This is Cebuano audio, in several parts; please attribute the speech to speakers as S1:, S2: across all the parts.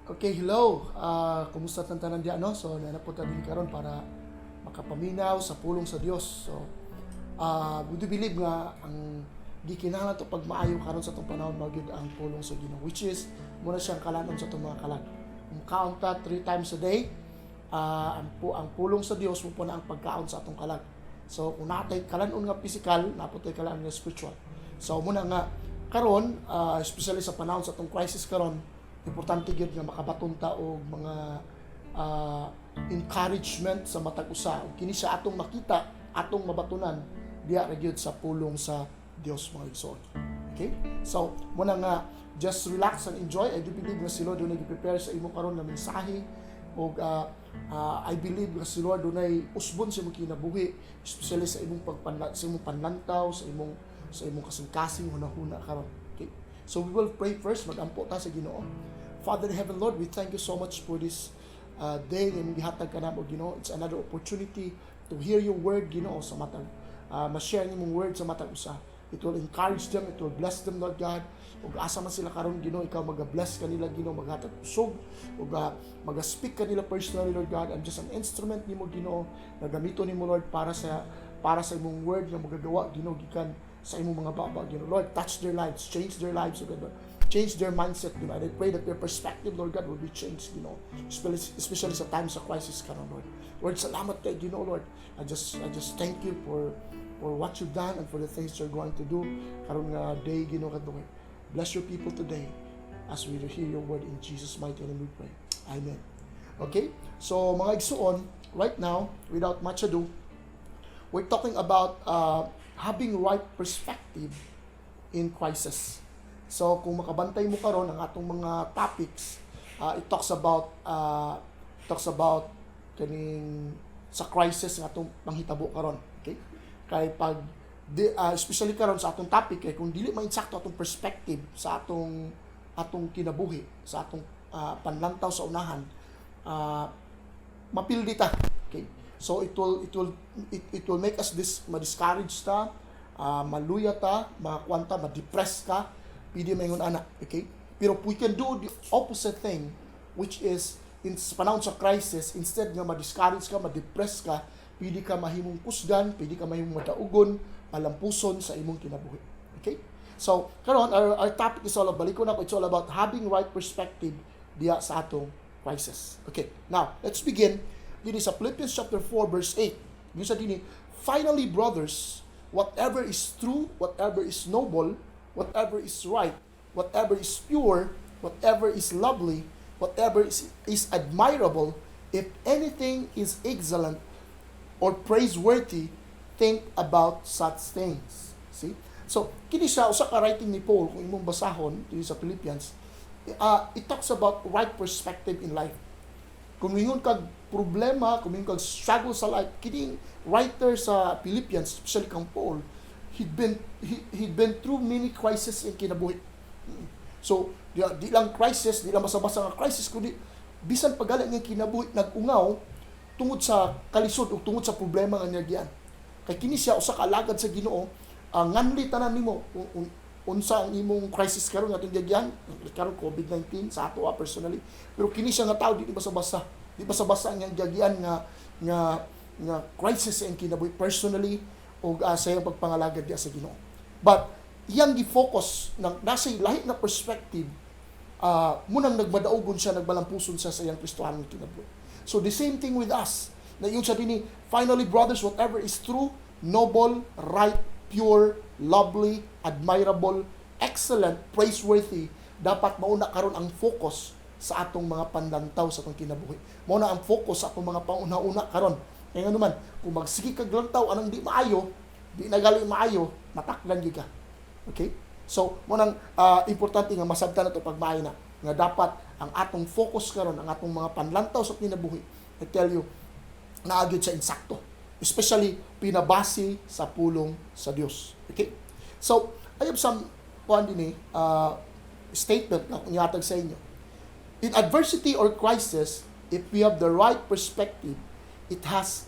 S1: Okay, hello. Kumusta tan tanan diya, no? So, naa po ta diri karon para makapaminaw sa pulong sa Dios. So, we do believe nga ang gikinahanglan to pag maayo karon sa atong panahon mao gyud ang pulong sa Ginoo, which is mao na siyang kalanon sa atong mga kalag. Mukaon ta three times a day, ang pulong sa Dios mao po na ang pagkaon sa atong kalag. So, kung naa tay kalanon nga physical, naa pod tay kalanon nga spiritual. So, mao na nga karon, especially sa panahon sa atong crisis karon, importante gyud nga makabaton ta og mga encouragement sa matag usa. Ug kini siya atong makita, atong mabatunan diya ra gyud sa pulong sa Dios, mga igsoon. Okay? So, mao na nga just relax and enjoy. I do believe nga si Lord dunay gi-prepare sa imo karon nga mensahe ug I believe nga si Lord dunay usbon sa imong kinabuhi, especially sa imong pagpanla sa imong panlantaw, sa imong kasing-kasing hunahuna karon. Okay? So we will pray first, magampo ta sa Ginoo. Father in heaven, Lord, we thank you so much for this day nga imong gihatag kanamo, Ginoo. It's another opportunity to hear your word, Ginoo, sa matag ma-share ang imong word sa matag usa. It will encourage them, it will bless them, Lord God. Ug asa man sila karon, Ginoo, ikaw maga-bless kanila, Ginoo, maghatag usog ug maga-speak kanila personally, Lord God. I'm just an instrument nimo, Ginoo, na gamiton nimo, Lord, para sa imong word nga magagawa, Ginoo, gikan sa imong mga baba, Ginoo. Lord, touch their lives, change their lives, O God. Change their mindset, Ginoo. And I pray that their perspective, Lord God, will be changed, Ginoo. Especially sa times of crisis karon, Lord. Lord, salamat kay Ginoo, Lord. I just thank you for what you've done and for the things you're going to do karon nga day, Ginoo kad Lord. Bless your people today as we hear your word. In Jesus' mighty name we pray. Amen. Okay? So, mga igsuon, right now, without much ado, we're talking about having right perspective in crisis. So, kung makabantay mo karon ang atong mga topics, it talks about kaning sa crisis nga atong panghitabo karon. Okay? Kay pag di, especially karon sa atong topic, kay kung dili mainsakto atong perspective sa atong kinabuhi, sa atong panlantaw sa unahan, mapildi ta. Okay? So it will make us this ma-discourage ta, maluya ta, makuan ta, ma-depress ka, pwede maingon ana, okay? Pero we can do the opposite thing, which is in sa panahon sa crisis, instead nga ma-discourage ka, ma-depress ka, pwede ka mahimong kusgan, pwede ka mahimong madaugon, malampuson sa imong kinabuhi. Okay? So, karon our topic is all about, balik ko na ako, it's all about having right perspective diya sa atong crisis. Okay, now, let's begin dini sa Philippians chapter 4 verse 8. Yung sa dini, "Finally, brothers, whatever is true, whatever is noble, whatever is right, whatever is pure, whatever is lovely, whatever is admirable, if anything is excellent or praiseworthy, think about such things." See? So, kini siya usa ka writing ni Paul. Kung imong basahon diri sa Philippians, it talks about right perspective in life. Kung mingon kag problema, kung mingon kag struggle sa life, kining writer sa Philippians, especially kang Paul, he'd been through many crises in kinabuhi. So, di lang crisis, di lang basta-basta nga crisis, kundi bisan pagali nga kinabuhi nag-ungaw tungod sa kalisod o tungod sa problema nga niyagian. Kay kini siya usa ka alagad sa Ginoo, ang nganli tanan nimo unsa ang imong crisis karon nga atong giagyan karon, COVID-19 sa ato personally. Pero kini siya nga tao, di basta-basta, di basta-basta ang iyang giagyan nga crisis sa iyang kinabuhi personally o sa iyang pagpangalagad diya sa Ginoo. But iyang gi-focus ng nasa lahi na perspective, mao nang nagmadaugon siya, nagmalampuson siya sa iyang Kristohanon kinabuhi. So the same thing with us. Na yung sa dini, "Finally, brothers, whatever is true, noble, right, pure, lovely, admirable, excellent, praiseworthy," dapat mao na karon ang focus sa atong mga panlantaw sa atong kinabuhi. Mao na ang focus sa atong mga pauna-una karon. Kaya nga naman, kung magsige kag lantaw anang di maayo, di nagali maayo, mataklan gyud ka. Okay? So, mao nang importante nga masabtan nato pagmaayo na nga dapat ang atong focus karon, ang atong mga panlantaw sa kinabuhi, I tell you, naa gyud sa insakto. Especially pinabase sa pulong sa Dios. Okay? So, I have some kuan din eh, statement na akong ihatag sa inyo. In adversity or crisis, if we have the right perspective, it has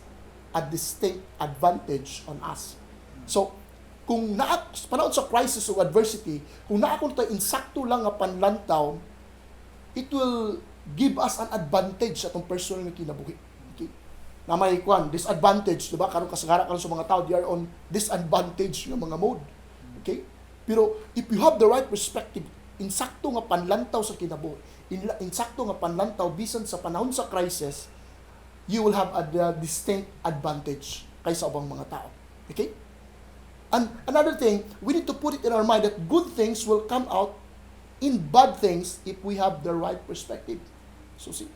S1: a distinct advantage on us. So, kung naa panahon sa crisis o adversity, kung naa kun tay insakto lang nga panlantaw, it will give us an advantage sa atong personal nga kinabuhi. Okay? Na may kwan, disadvantage, di ba? Karon kasagara karon sa mga tao, they are on disadvantage nga mga mode. Okay? Pero if you have the right perspective, insakto nga panlantaw sa kinabuhi, insakto nga panlantaw bisan sa panahon sa crisis, you will have a distinct advantage kaysa ubang mga tao. Okay? And another thing, we need to put it in our mind that good things will come out in bad things if we have the right perspective. So see.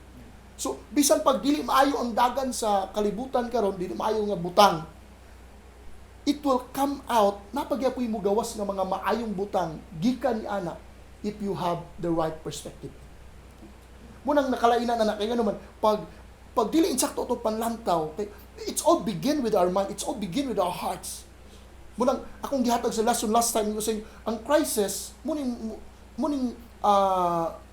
S1: So bisan pag dili maayo ang dagan sa kalibutan karon, dili maayo nga butang, it will come out naa pa gyapoy mogawas nga mga maayong butang gikan ni ana if you have the right perspective. Mao nang nakalainan na kay ngano man pag dili insakto ato panlantaw kay it's all begin with our mind, it's all begin with our hearts. Mao nang akong gihatag sa lesson last time ko sa inyo, ang crisis muning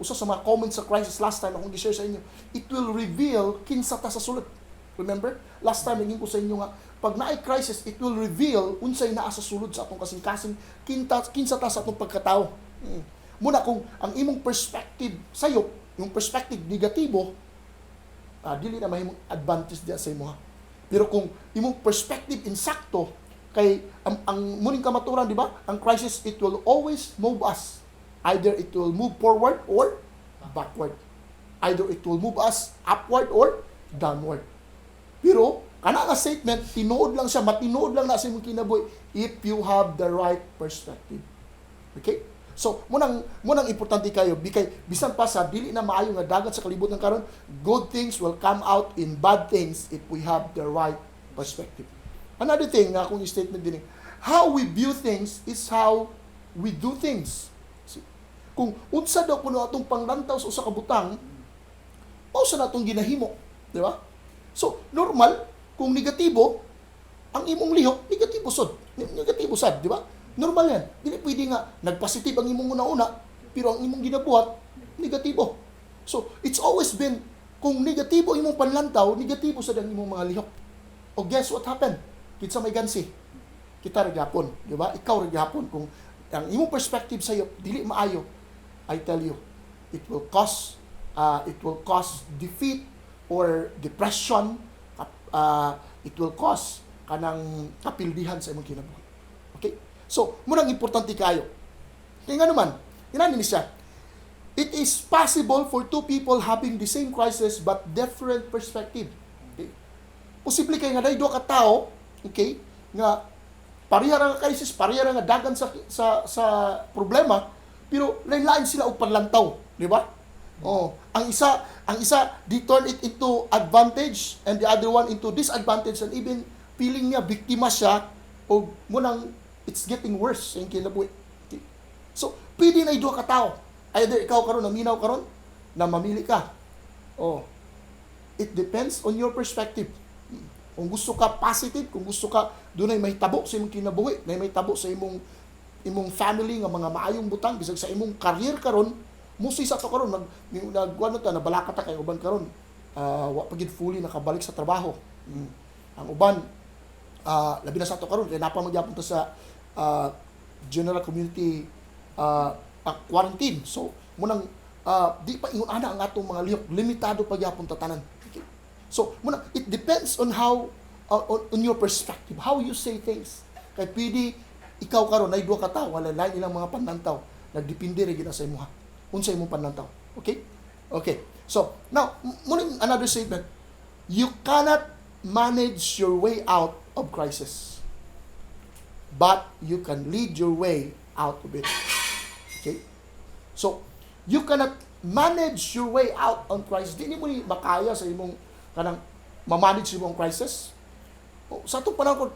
S1: usa sa mga comments sa crisis last time akong gi-share sa inyo, it will reveal kinsa ta sa sulod. Remember? Last time naging ko sa inyo nga pag naay crisis, it will reveal unsay naa sa sulod sa atong kasing-kasing, kinsa ta sa atong pagkatao. Mao na kung ang imong perspective sayo, yung perspective negatibo, dili na mahimong advantage diya sa imo ha. Pero kung imong perspective insakto, kay ang muning kamaturan, di ba? Ang crisis, it will always move us. Either it will move forward or backward. Either it will move us upward or downward. Pero kana nga statement, tinuod lang siya, matinuod lang na sa imong kinabuhi if you have the right perspective. Okay? So, mao nang importante kayo bikay bisan pa sa dili na maayo nga dagan sa kalibutan karon, good things will come out in bad things if we have the right perspective. Another thing nga akong statement din, how we view things is how we do things. See? Kung unsa daw kuno atong panglantaw sa usa ka butang, mao sa natong ginahimo, di ba? So, normal kung negatibo ang imong lihok, negatibo sud. Negatibo sad, di ba? Normal yan. Dili pwede nga nagpositive ang imong una-una, pero ang imong ginabuhat negatibo. So, it's always been kung negatibo ang imong panlantaw, negatibo sad ang imong mga lihok. O guess what happened? Kinsa may gansi? Kita ra gyapon, di ba? Ikaw ra gyapon kung ang imong perspective sa iyo dili maayo. I tell you, it will cause defeat or depression, it will cause kanang kapildihan sa imong kinabuhi. Okay? So, mao nang importante kayo. Kaya nga naman, inani ni siya, it is possible for two people having the same crisis but different perspective. Okay? Posible kay nga dahil duha ka tao, okay, nga pareha ra nga crisis, pareha ra nga dagan sa problema, pero lain-lain sila og panlantaw, di ba? Oh, ang isa they turn it into advantage and the other one into disadvantage and even feeling niya biktima siya o mao nang it's getting worse sa iyang kinabuhi. Okay. So, pwede na duha ka tao. Either ikaw karon naminaw karon na mamili ka. Oh. It depends on your perspective. Kung gusto ka positive, kung gusto ka dunay mahitabo sa imong kinabuhi, nay mahitabo sa imong family nga mga maayong butang bisag sa imong career karon, musi sa to karon nag nag ano ta, nabalaka ta kay uban karon wa pa gid fully nakabalik sa trabaho. Ang uban labi na sa ato karon kay naa pa magyapon ta sa general community quarantine. So mao nang di pa ingon ana ang atong mga lihok, limitado pa gyapon ta tanan. Okay. So mao na it depends on how on your perspective, how you say things. Kay pwede ikaw karon nay duha ka tawo, wala lain ilang mga panlantaw, nagdepende ra gyud na sa imuha. Unsa imong panlantaw. Okay? Okay. So, now, mao another statement. You cannot manage your way out of crisis, but you can lead your way out of it. Okay? So, you cannot manage your way out on crisis. Di mo ni makaya sa imong kanang ma-manage imong crisis. O, sa atong panahon,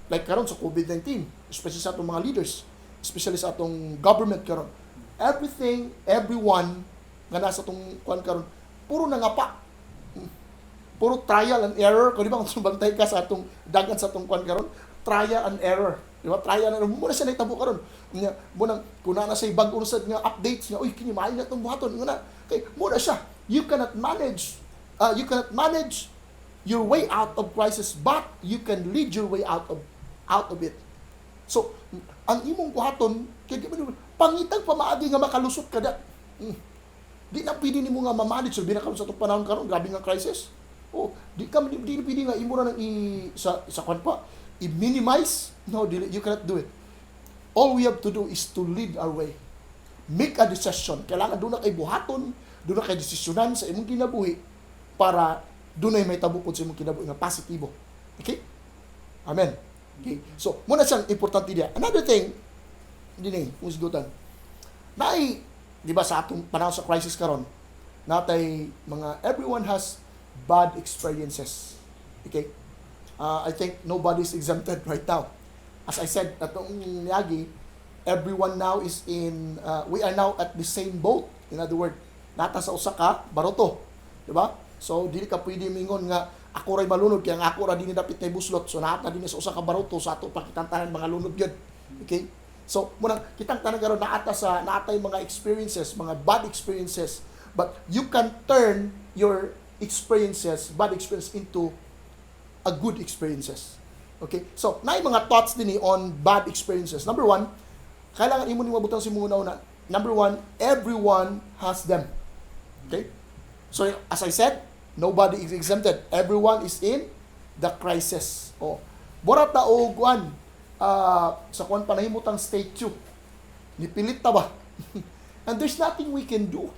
S1: like karon sa COVID-19, especially sa atong mga leaders, especially sa atong government karon, everything, everyone nga nasa atong kuan karon, puro nangapa. Puro trial and error. Kung di ba kung bantay ka sa atong dagan sa atong kuan karon, trial and error. Di ba? Trial and error. Mao na siya nahitabo karon. Nya, mao nang kung naa na say bag-o sad nga updates nga, uy, kini maayo na itong buhaton. Nga na. Kay mao na siya. You cannot manage your way out of crisis, but you can lead your way out of it. So, ang imong buhaton, kay di ba pangitag pamaagi nga makalusot ka da. Di na pwede nimo nga ma-manage labi na karon sa atong panahon karon, grabe nga crisis. Oh, di ka di, di pwede nga imo ra nang i sa sa kwan pa i-minimize. No, dili, you cannot do it. All we have to do is to lead our way. Make a decision. Kailangan duna kay buhaton, duna kay desisyonan sa imong kinabuhi para dunay may tabukod sa imong kinabuhi nga positibo. Okay? Amen. Okay. So, mao na siyang importante diya. Another thing, dinhi, kung sigutan. Naay, di ba, sa atong panahon sa crisis karon, natay mga, everyone has bad experiences. Okay? I think nobody's exempted right now. As I said, atong niagi, everyone now is in, we are now at the same boat. In other words, naa ta sa usa ka baroto. Di ba? So, dili ka pwede mingon nga, ako ray malunod, kaya ang ako ra dinhi dapit kay buslot. So, naa ta dinhi sa usa ka baroto, sa ato pa kitang tanan mga lunod gyud. Okay? So, munang kitang tanan karon naa ta sa naatay mga experiences, mga bad experiences, but you can turn your experiences, bad experience, into a good experiences. Okay? So, naay mga thoughts dinhi on bad experiences. Number one, kailangan imo ni mabutang sa imong una. Number one, everyone has them. Okay? So, as I said, nobody is exempted. Everyone is in the crisis. Oh. Mura ta og kuan, sa kuan pa nahimutang statue. Nipilit ta ba? And there's nothing we can do.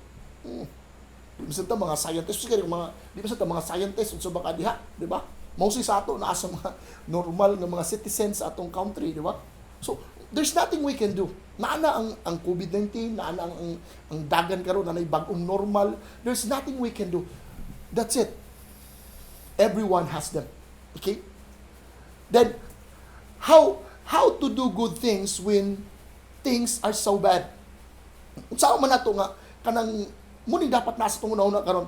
S1: Di ba sa ta mga scientists, kaya mga di ba sa ta mga scientists unsa ba ka diha, di ba? Mostly sa ato naa sa mga normal nga mga citizens sa atong country, di ba? So, there's nothing we can do. Naa na ang COVID-19, naa na ang dagan karon, naa bag-ong normal. There's nothing we can do. That's it. Everyone has them. Okay? Then how to do good things when things are so bad? Unsa man nato nga kanang mao ni dapat nasa atong una karon?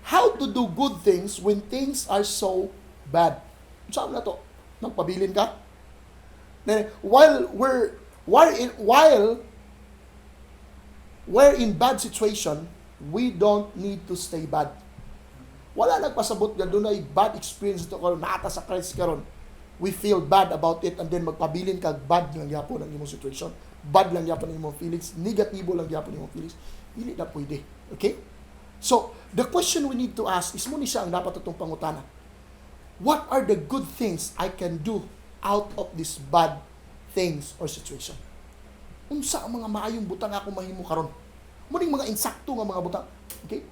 S1: How to do good things when things are so bad? Unsa man nato? Magpabilin ka? Then, while we're in bad situation, we don't need to stay bad. Wala nagpasabot nga dunay bad experience to karon, naa ta sa crisis karon. We feel bad about it and then magpabilin kag bad lang gyapon ang imong situation. Bad lang gyapon ang imong feelings, negatibo lang gyapon ang imong feelings. Dili na pwede. Okay? So, the question we need to ask is mao ni siya ang dapat atong pangutana. What are the good things I can do out of this bad things or situation? Unsa ang mga maayong butang ako mahimo karon? Mao ning mga insakto nga mga butang. Okay?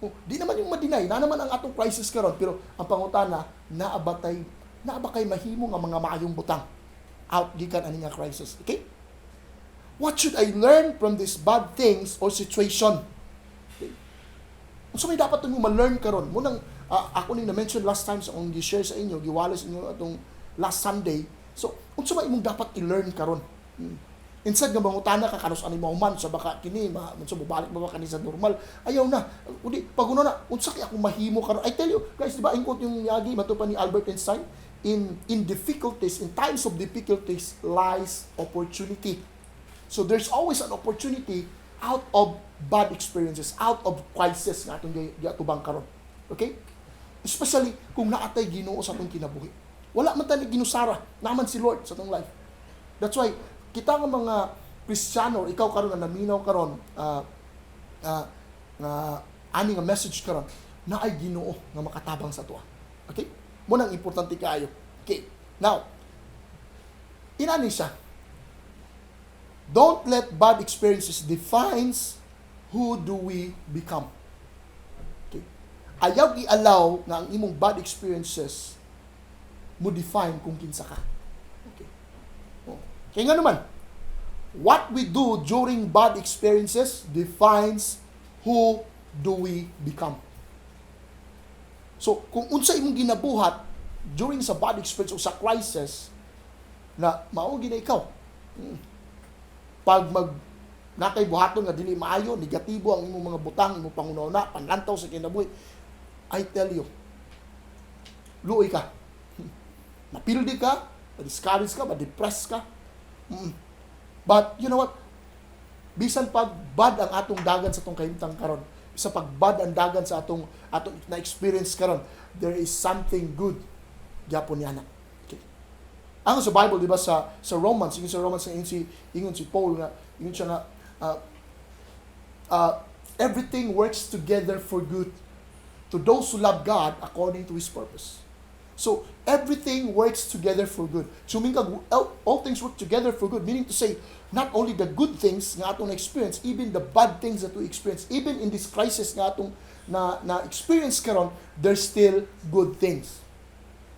S1: Oh, di naman yung ma-deny, na naman ang atong crisis karon, pero ang pangutana, naa ba kay mahimo nga mga maayong butang out gikan ani nga crisis? Okay? What should I learn from these bad things or situation? Okay. Unsa may dapat mo ma-learn karon? Mao nang ako ning na-mention last time sa akong gi-share sa inyo, giwali sa inyo atong last Sunday. So, unsa may imong dapat i-learn karon? Instead nga mangutana ka kanus ani mahuman sa baka kini ma unsa mobalik ba ba kani sa normal, ayaw na udi pag na unsa kay ako mahimo karon. I tell you guys, di ba ingkot yung yagi mato pa ni Albert Einstein, in difficulties, in times of difficulties lies opportunity. So there's always an opportunity out of bad experiences, out of crisis nga atong giatubang karon. Okay, especially kung naa tay Ginoo sa atong kinabuhi, wala man ta ni ginusara, naa man si Lord sa atong life. That's why kita nga mga Kristiyano, ikaw karon nga naminaw karon nga ani nga message karon, naay Ginoo nga makatabang sa atoa. Okay? Mao nang importante kaayo. Okay. Now, inani siya. Don't let bad experiences defines who do we become. Okay? Ayaw i-allow nga ang imong bad experiences mo define kung kinsa ka. Okay. Oh. Kaya nga naman, what we do during bad experiences defines who do we become. So, kung unsa imong ginabuhat during sa bad experience o sa crisis, na mao gina ikaw. Pag mag nakay buhaton nga dili maayo, negatibo ang imong mga butang, imong panguna-una, panlantaw sa kinabuhi, I tell you, luoy ka. Mapildi ka, ma-discourage ka, ma-depress ka. But you know what? Bisan pag bad ang atong dagan sa atong kahimtang karon, bisan pag bad ang dagan sa atong na-experience karon, there is something good gyapon niya na. Okay. Ang sa Bible, di ba, sa Romans, ingon sa Romans ingon si Paul nga ingon siya nga Everything works together for good to those who love God according to His purpose. So, everything works together for good. So, meaning all things work together for good. Meaning to say, not only the good things nga atong na-experience, even the bad things that we experience, even in this crisis nga atong na experience karon, there's still good things.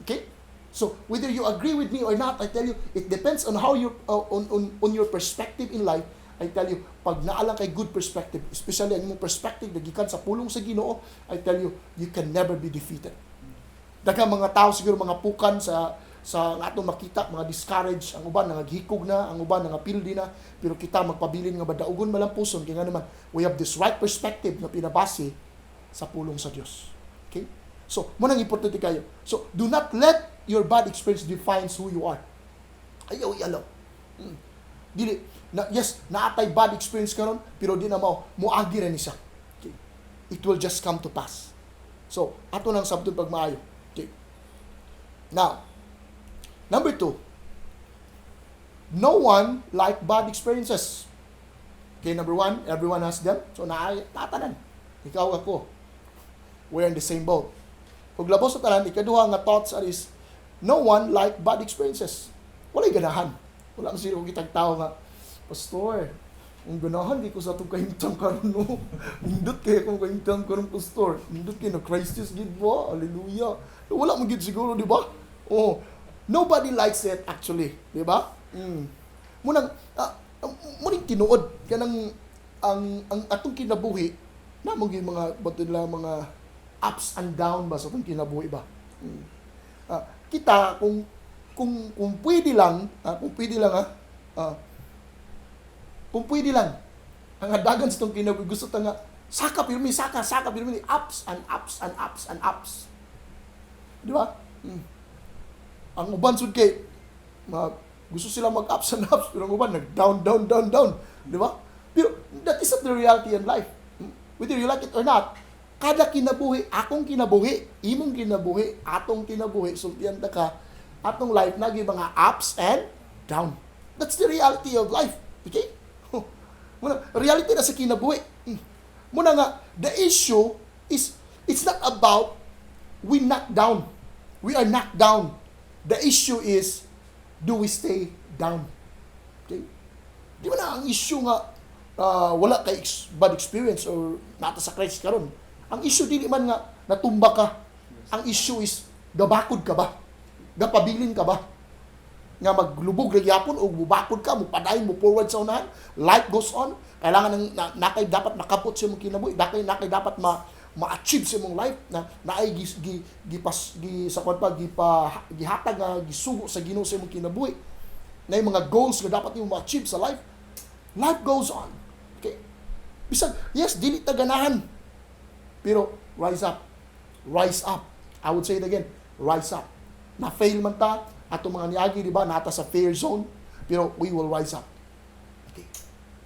S1: Okay? So, whether you agree with me or not, I tell you, it depends on how you on your perspective in life. I tell you, pag naa lang kay good perspective, especially ang imong perspective na gikan sa pulong sa Ginoo, I tell you, you can never be defeated. Daghang mga tao siguro, mga pukan sa atong makita, mga discourage ang uban, nangaghikog na ang uban, nangapildi na, pero kita magpabilin nga madaugon malampuson kay nga naman we have this right perspective nga pinabase sa pulong sa Dios. Okay? So, mao nang importante kayo. So, do not let your bad experience defines who you are. Ayaw i-allow. Dili na, yes, naa tay bad experience karon, pero di na mao moagi ra ni siya. Okay? It will just come to pass. So, ato nang sabton pagmaayo. Okay. Now, number two, no one like bad experiences. Okay, number one, everyone has them. So, naa tanan. Ikaw, ako. We're in the same boat. Kung labos sa tanan, ikaduha nga thoughts are is, no one like bad experiences. Walay ganahan. Wala man siguro kitag tao nga, "Pastor, ang ganahan di ko sa atong kahimtang karon, no. Nindot kay akong kahimtang karon, Pastor. Nindot kay na crisis gid ba? Hallelujah." Wala man gid siguro, di ba? Oh, nobody likes it actually, di ba? Munang muning tinuod kanang ang atong kinabuhi na mo gyud mga bato nila, mga ups and down ba sa atong kinabuhi ba. Kita kung pwede lang, kung pwede lang ang hadagan sa atong kinabuhi, gusto ta nga saka pirmi, saka saka pirmi, ups and ups and ups and ups, di ba? Ang uban sud kay gusto sila mag ups and ups, pero ang uban nag down, down, down, down, di ba? Pero that is not the reality in life. Whether you like it or not, kada kinabuhi, akong kinabuhi, imong kinabuhi, atong kinabuhi, sultian ta ka, atong life nagi mga ups and down. That's the reality of life. Okay? Muna, reality na sa kinabuhi. Muna nga, the issue is, it's not about we knock down. We are knocked down. The issue is, do we stay down? Okay? Di ba na ang issue nga wala kay bad experience or naa ta sa crisis karon? Ang issue dili man nga natumba ka. Ang issue is gabakod ka ba? Gapabilin ka ba? Nga maglubog ra gyapon o mubakod ka, mupadayon mo forward sa unahan. Life goes on. Kailangan ng na, nakay dapat makabot sa imong kinabuhi, nakay dapat ma ma-achieve sa imong life na naay gi, gi, gipas gi sa kwan pa gipa gihatag nga gisugo sa Ginoo sa imong kinabuhi na yung mga goals nga dapat nimo ma-achieve sa life. Life goes on. Okay? Bisag yes, dili ta ganahan, pero rise up, rise up. I would say it again, rise up. Na fail man ta ato mga niagi, di ba, naa ta sa fear zone, pero we will rise up. Okay?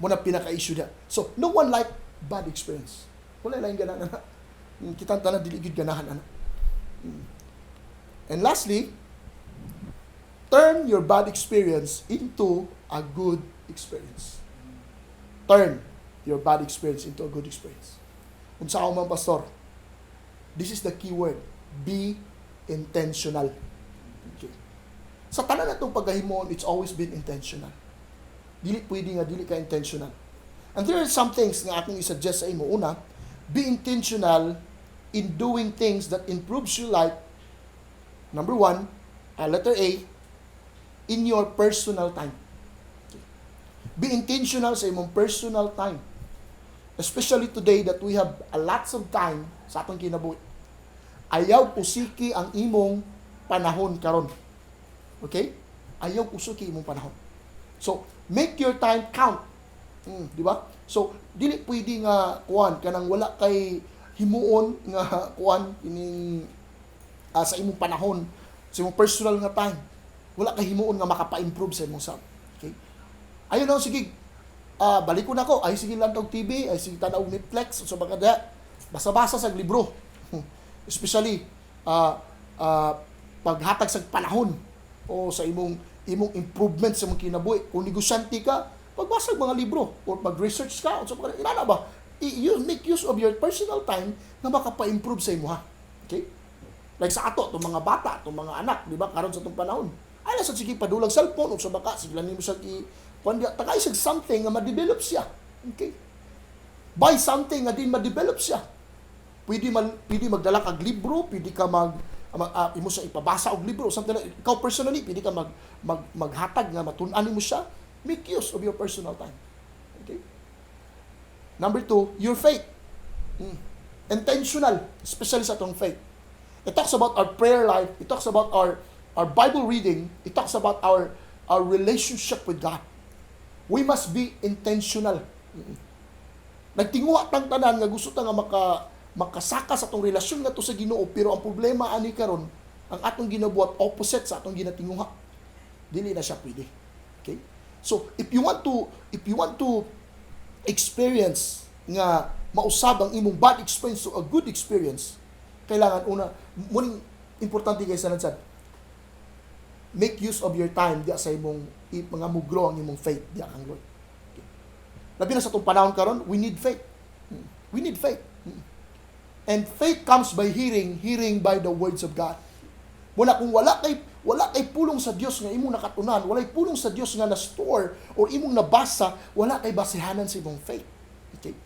S1: Muna pinaka-issue niya. So no one like bad experience. Wala lang ganahan na kitang tanan, dili gyud ganahan ana. And lastly, turn your bad experience into a good experience. Turn your bad experience into a good experience. Unsa ako man, Pastor? This is the key word. Be intentional. Okay. Sa tanan natong paghahimon, it's always been intentional. Dili pwede nga dili ka intentional. And there are some things nga akong i-suggest sa imo. Una, be intentional in doing things that improves your life. Number one, letter A, in your personal time. Okay. Be intentional sa imong personal time. Especially today that we have a lots of time sa atong kinabuhi. Ayaw usiki ang imong panahon karon. Okay? Ayaw usiki imong panahon. So, make your time count. Di ba? So, dili pwede nga kuan kanang wala kay himuon nga kuan ining sa imong panahon, sa imong personal nga time. Wala kay himuon nga makapa-improve sa imong self. Okay? Ayo na, sige, balik ko na ko, ay sige lang og TV, ay sige tanaw og Netflix, so baka da, basa-basa sa libro. Especially paghatag sa panahon o sa imong improvement sa imong kinabuhi. Kung negosyante ka, pagbasa og mga libro or pag-research ka, unsa pa inana ba? You make use of your personal time na makapa-improve sa imo ha. Okay? Like sa ato, itong mga bata, itong mga anak, di ba, karon sa itong panahon. Ay, nasa sige padulag cellphone, o sa baka, sige lang nimo sa i kuan diya, tagay siya something nga ma-develop siya. Okay? Buy something nga din ma-develop siya. Pwede magdala kag libro, pwede ka mag imo sa ipabasa og libro, something like, ikaw personally, pwede ka mag, mag maghatag nga matun-an nimo siya. Make use of your personal time. Okay? Number two, your faith. Intentional, especially sa atong faith. It talks about our prayer life. It talks about our Bible reading. It talks about our relationship with God. We must be intentional. Nagtinguha tang tanan nga gusto ta nga makasaka sa atong relasyon ngadto sa Ginoo, pero ang problema ani karon, ang atong ginabuhat opposite sa atong ginatinguha. Dili na siya pwede. Okay? So, if you want to experience nga mausab ang imong bad experience to a good experience, kailangan una muning importante kay sa sad, make use of your time diya sa imong mga mo-grow ang imong faith diya kang Lord. Okay. Labi na sa atong panahon karon, we need faith. We need faith. And faith comes by hearing, hearing by the words of God. Muna kung wala kay pulong sa Dios nga imong nakatunan, walay pulong sa Dios nga na-store or imong nabasa, wala kay basehanan sa imong faith. Okay?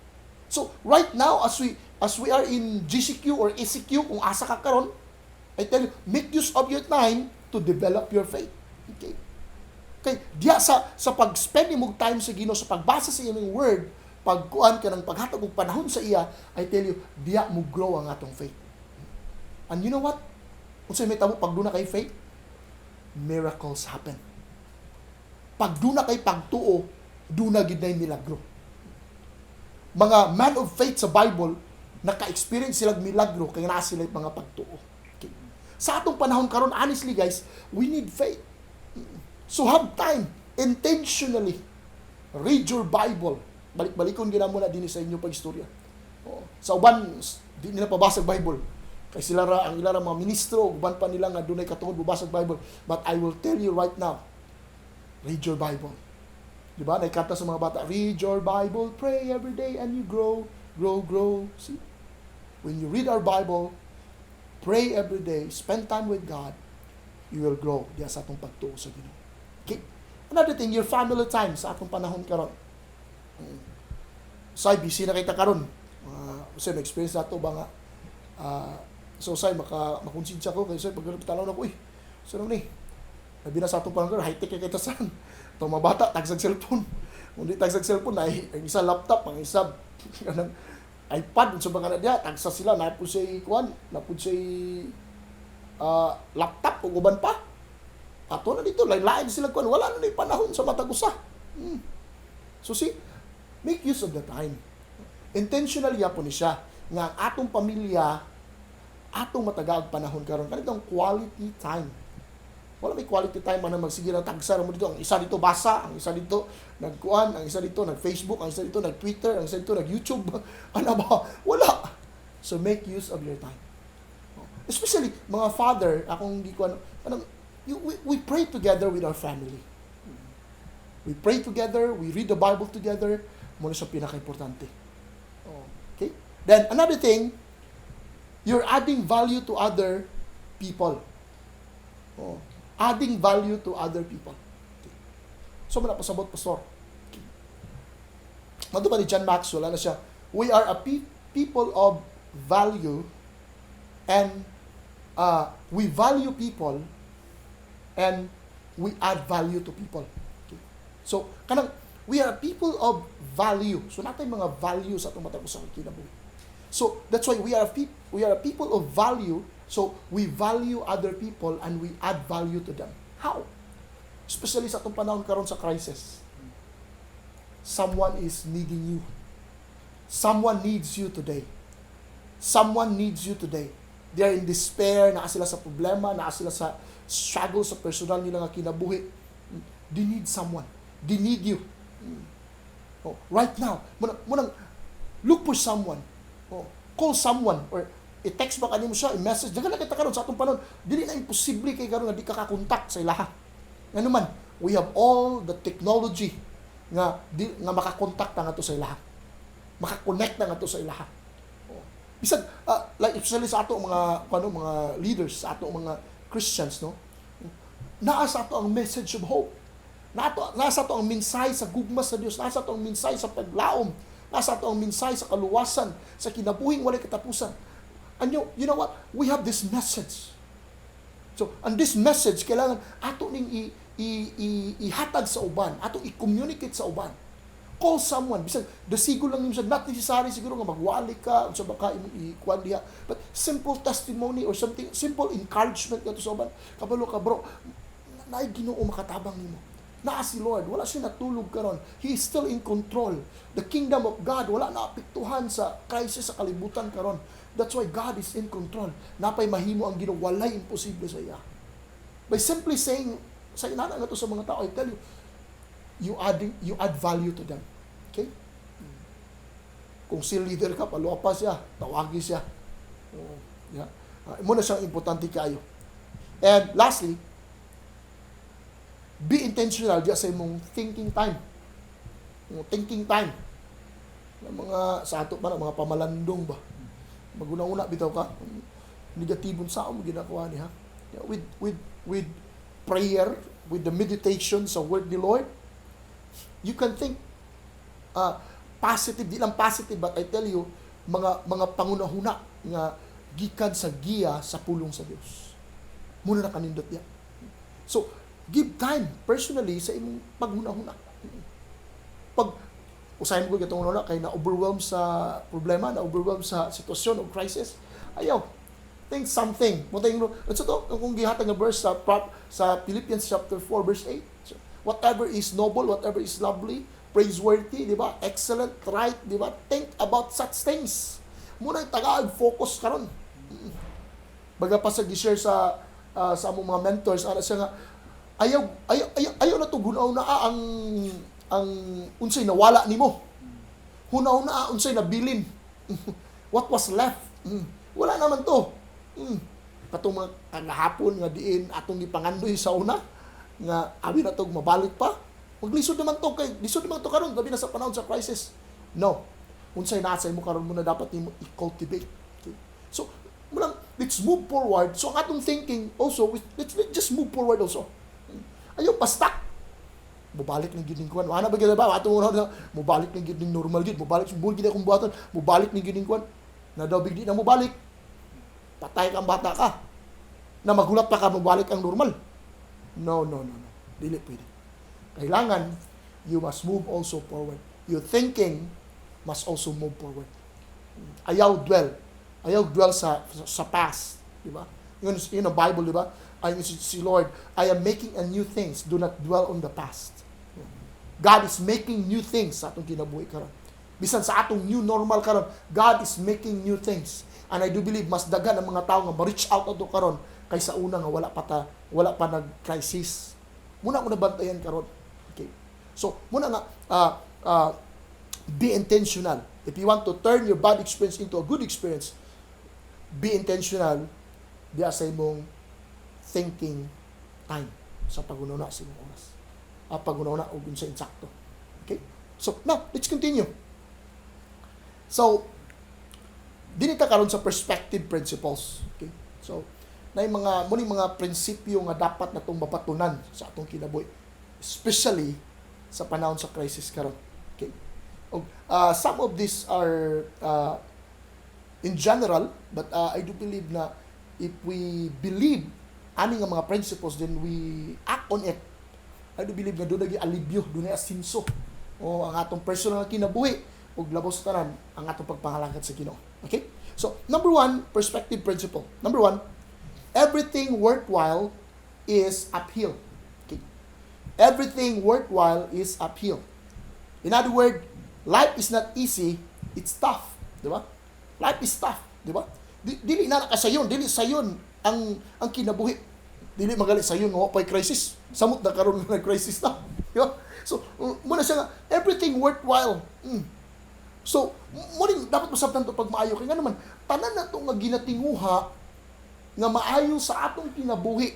S1: So, right now, as we are in GCQ or ECQ, kung asa ka karon, I tell you, make use of your time to develop your faith. Okay? Okay, diya sa pag-spend imong time sa Ginoo, sa pagbasa sa imong word, pagkuan ka ng paghatag og panahon sa iya, I tell you, diya mo grow ang atong faith. And you know what? Unsay may tabo pag duna kay faith? Miracles happen. Pag duna kay pagtuo, duna gid nay milagro. Mga man of faith sa Bible, naka-experience sila milagro kay naa sila mga pagtuo. Okay. Sa atong panahon karon, honestly guys, we need faith. So have time intentionally. Read your Bible. Balik-balikon gina mo na din sa inyo pag-istorya. Oo. Sa uban, di nila pabasag Bible. Kay sila ra, ang ila ra mga ministro, uban pa nila nga dunay katungod bubasag Bible. But I will tell you right now, read your Bible. Di ba? Naikanta sa mga bata, "Read your Bible, pray every day, and you grow, grow, grow." See? When you read our Bible, pray every day, spend time with God, you will grow diya sa atong pagtuo sa Ginoo. Okay? Another thing, your family time sa atong panahon karon. Say, busy na kita karon. Kasi may experience nato ba nga so say maka makonsensya ko kay say pag tanaw na ko eh. So ni labi na sa atong panahon karon, high-tech kay kita san. Itong mga bata tagsag cellphone. Kung di tagsag cellphone ay ang isa laptop, ang isa kanang iPad, unsa ba kana diha, tagsa sila na pud say kuan, na pud say laptop ug uban pa. Ato na dito, lain-lain sila kuan, wala na ni panahon sa matag usa. So see, make use of the time. Intentional yapon ni siya nga ang atong pamilya atong matagaag panahon karon, kanitong quality time. Wala may quality time man magsige na tagsa ra mo dito. Ang isa dito basa, ang isa dito nagkuan, ang isa dito nag-Facebook, ang isa dito nag-Twitter, ang isa dito nag-YouTube. Ano ba? Wala. So make use of your time. Especially mga father, akong gikuan, anong we pray together with our family. We pray together, we read the Bible together, mao na siya pinaka-importante. Okay? Then another thing, you're adding value to other people. Oh, adding value to other people. Okay. So, muna pasabot, pastor. Okay. Mato pa ni John Maxwell, ano siya, we are a people of value and we value people and we add value to people. Okay. So, kanang, we are a people of value. So, naa tay mga value sa atong matag usa ka kinabuhi. So, that's why we are a people of value. So, we value other people and we add value to them. How? Especially sa atong panahon karon sa crisis. Someone is needing you. Someone needs you today. Someone needs you today. They are in despair, naa sila sa problema, naa sila sa struggle sa personal nila nga kinabuhi. They need someone. They need you. Oh, right now, munang look for someone. Oh, call someone or i-text ba kanimo siya, i-message. Daghan na kita karon sa atong panahon. Dili na imposible kay karon nga di ka kakontak sa ilaha. Ngano man, we have all the technology nga di, nga makakontak ta ngadto sa ilaha. Makakonect na nga to sa ilaha. Oh. Bisag like especially sa ato mga ano, mga leaders, sa ato mga Christians, no? Naa sa ato ang message of hope. Naa sa ato ang mensahe sa gugma sa Dios, naa sa ato ang mensahe sa paglaom, naa sa ato ang mensahe sa kaluwasan, sa kinabuhing walay katapusan. And you know what? We have this message. So, and this message, kailangan ato ning i ihatag sa uban, ato i-communicate sa uban. Call someone, bisag dasigo lang nimo, not necessary siguro nga magwali ka, unsa ba ka imong ikuan diha, but simple testimony or something, simple encouragement ngadto sa uban. "Kabalo ka, bro, naay Ginoo makatabang nimo. Naa si Lord, wala siya natulog karon. He is still in control. The kingdom of God wala na apektuhan sa crisis sa kalibutan karon. That's why God is in control. Napay mahimo ang Ginoo, walay imposible sa iya." By simply saying sa inana nga to sa mga tao, I tell you, you add value to them. Okay? Kung si leader ka, paluwa pa siya, tawagi siya. Oh, yeah. Mo na siyang importante kayo. And lastly, be intentional diya sa imong thinking time. Imong thinking time. Yung mga sa ato pa na mga pamalandong ba. Maguna-una bitaw ka negatibon sa mo ginagawa ni ha. Yeah, with prayer, with the meditation sa word ni Lord, you can think positive, di lang positive, but I tell you, mga pangunahuna nga gikan sa giya sa pulong sa Dios. Muna na kanindot niya. So, give time personally sa imong paghuna-huna. Pag usahay mo ko gatong una kay na-overwhelm sa problema, na-overwhelm sa sitwasyon o crisis, ayaw. Think something. Mo tayo so to kung gihatag nga verse sa Philippians chapter 4 verse 8. So, whatever is noble, whatever is lovely, praiseworthy, di ba? Excellent, right, di ba? Think about such things. Muna yung tagaag focus karon. Baga pa sa gi-share sa among mga mentors, ana siya nga ayaw ayaw ayaw, ayaw na to hunaw na ang unsay nawala nimo. Hunaw na unsay nabilin. What was left? Wala naman to. Katong mga kagahapon nga diin atong gipangandoy sa una nga abi na to mabalik pa. Maglisod naman to kay lisod naman to karon, labi na sa panahon sa crisis. No. Unsay naa sa imo karon mo na dapat nimo i-cultivate. Okay? So, mulang let's move forward. So ang atong thinking also, let's just move forward also. Ayaw pa-stuck. Mubalik ng gyud ning kuan. Ana ba gyud ba? Atong una mubalik ng gyud ning normal gyud, mubalik bull gyud akong buhaton, mubalik ning gyud ning kuan. Na daw bigdi na mubalik. Patay kang bata ka. Na magulat pa ka mubalik ang normal. No, no, no, no. Dili pwede. Kailangan you must move also forward. Your thinking must also move forward. Ayaw dwell. Ayaw dwell sa past, di ba? Yun ang Bible, di ba? Ay si Lord, "I am making a new things. Do not dwell on the past." God is making new things sa atong kinabuhi karon. Bisan sa atong new normal karon, God is making new things. And I do believe mas daghan ang mga tao nga ma-reach out ato karon kaysa una nga wala pa nag-crisis. Muna ko nabantayan karon. Okay. So, muna nga be intentional. If you want to turn your bad experience into a good experience, be intentional diya sa imong thinking time sa paghuna sa imong oras. Paghuna og unsa insakto. Okay? So, now, let's continue. So, dinhi ta karon sa perspective principles. Okay? So, na yung mga mo mga prinsipyo nga dapat natong mapatunan sa atong kinabuhi, especially sa panahon sa crisis karon. Okay? Og some of these are in general, but I do believe na if we believe ani nga mga principles, then we act on it, I do believe nga doon nagi alibyo, doon asinso o ang atong personal nga kinabuhi ug labaw sa tanan ang atong pagpangalagad sa Ginoo. Okay? So, number one, perspective principle. Number one, everything worthwhile is uphill. Okay? Everything worthwhile is uphill. In other words, life is not easy, it's tough. Di ba? Life is tough. Di ba? Dili na nakasayon, dili sayon ang kinabuhi. Dili magali sayon nga wa pa'y crisis. Samot na karon nga crisis na. Di ba? So, muna siya nga, everything worthwhile. So, mo rin dapat masabtan to pag maayo kay nga naman tanan na to nga ginatinguha nga maayo sa atong kinabuhi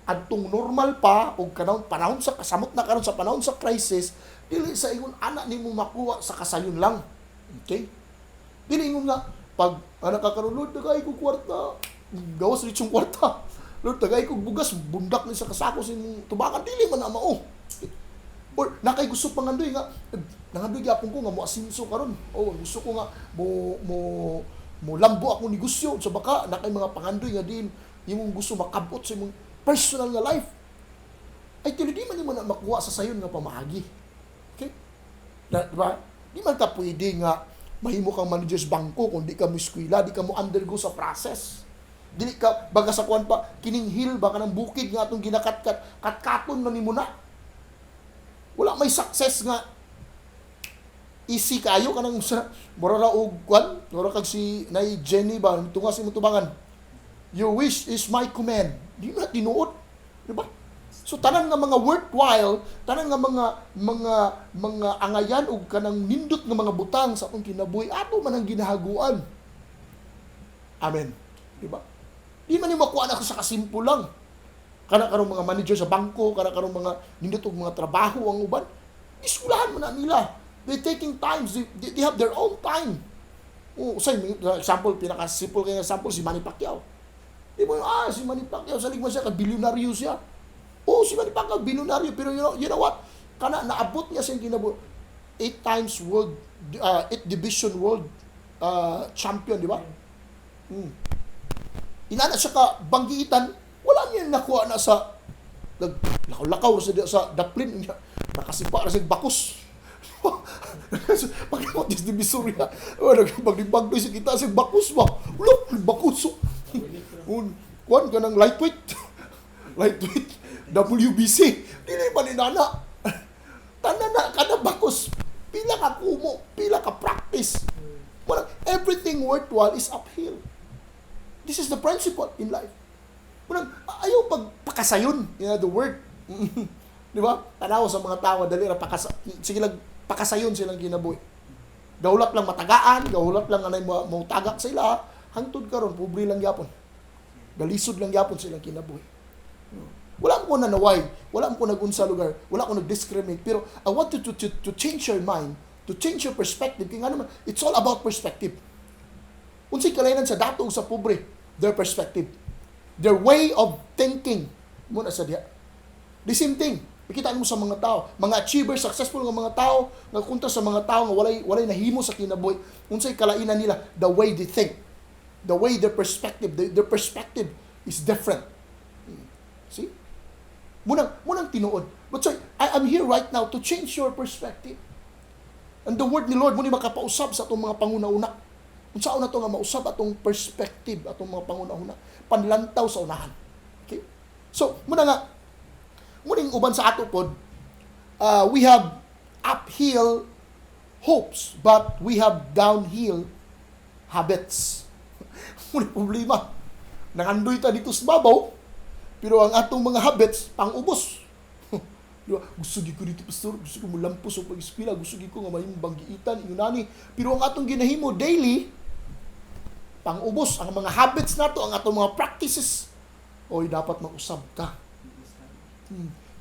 S1: adtong normal pa o kanang panahon sa kasamot na karon sa panahon sa crisis, dili sa ingon ana nimo makuha sa kasayon lang. Okay? Dili ingon nga pag anak ka karon, "Lord, tagay ko kwarta." Gawas rin yung kwarta. "Lord, tagay ko bugas," bundak ni sa kasako sa imong tubakan, dili man na mao. Or nakay gusto pangandoy nga, nangandoy gyapon ko nga mo asinso karon. Oh, gusto ko nga mo mo mo lambo akong negosyo sa baka nakay mga pangandoy nga din imong gusto makabot sa imong personal nga life. Ay tili di man nimo na makuha sa sayon nga pamaagi. Okay? Na, di ba? Di man ka pwede nga mahimo kang manager sa bangko kung di ka mo eskwela, di ka mo undergo sa process. Dili ka baga sa kuan pa kining hill ba, kanang bukid nga atong ginakatkat, katkaton man nimo na. Wala may success nga easy kayo, kanang sa mura ra og kuan, mura kag si nay Jenny ba tunga sa imong tubangan. "Your wish is my command." Di na tinuod, di ba? So tanan nga mga worthwhile, tanan nga mga angayan og kanang nindot nga mga butang sa atong kinabuhi, ato man ang ginahaguan. Amen. Di ba? Di man nimo makuha na sa kasimple lang. Kana karong mga manager sa bangko, kana karong mga nindot og mga trabaho ang uban, iskulahan mo na nila. They taking times, they have their own time. Oh, say example, pinaka simple kay example, si Manny Pacquiao. Di mo, si Manny Pacquiao, salig mo siya, ka bilyonaryo siya. Oh, si Manny Pacquiao, bilyonaryo, pero you know what? Kana naabot niya sa kinabuhi, eight times world, eight division world champion, di ba? Inana siya ka banggitan, wala niya nakuha na sa naglakaw-lakaw sa daplin niya. Nakasipa ra sa bakos. Pagkakot sa Divisoria, oh, nagpaglibag sa kita sa bakos ba? Wala, bakos. Un, kuan ka ng lightweight. Lightweight WBC. Dili man inana. Tanan na kada bakos. Pila ka kumo, pila ka practice. Wala, everything worthwhile is uphill. This is the principle in life. Walang, ayaw pagpakasayon, in other word. Di ba? Tanaw sa mga tao, dali ra pakasa, sige lang, pakasayon silang kinabuhi. Gahulat lang matagaan, gahulat lang anay mo tagak sila, hangtod karon pobre lang gyapon. Galisod lang gyapon silang kinabuhi. Wala ko nanaway, wala ko nagunsa lugar, wala ko nag-discriminate, pero I want you to change your mind, to change your perspective. Kaya nga naman, it's all about perspective. Unsay kalainan sa dato ug sa pobre? Their perspective. Their way of thinking. Muna sa diha. The same thing. Makita mo sa mga tao, mga achievers, successful nga mga tao, nga kontra sa mga tao nga walay nahimo sa kinabuhi. Unsay kalainan nila? The way they think. The way their perspective, their perspective is different. See? Munang tinuod. But so, I am here right now to change your perspective. And the word ni Lord mo ni makapausab sa atong mga panguna-una. Unsaon na to nga mausab atong perspective, atong mga panguna-una, panlantaw sa unahan. Okay? So, muna nga, muning uban sa ato pod, we have uphill hopes, but we have downhill habits. Muna problema. Nangandoy ta dito sa babaw, pero ang atong mga habits, pang-ubos. Di ba? "Gusto gyud ko dito, pastor. Gusto ko mulampos sa pag-eskwela. Gusto gyud ko nga mahimong banggiitan, yunani." Pero ang atong ginahimo daily, pang-ubos. Ang mga habits nato, ang atong mga practices, oy, dapat mag-usab ka.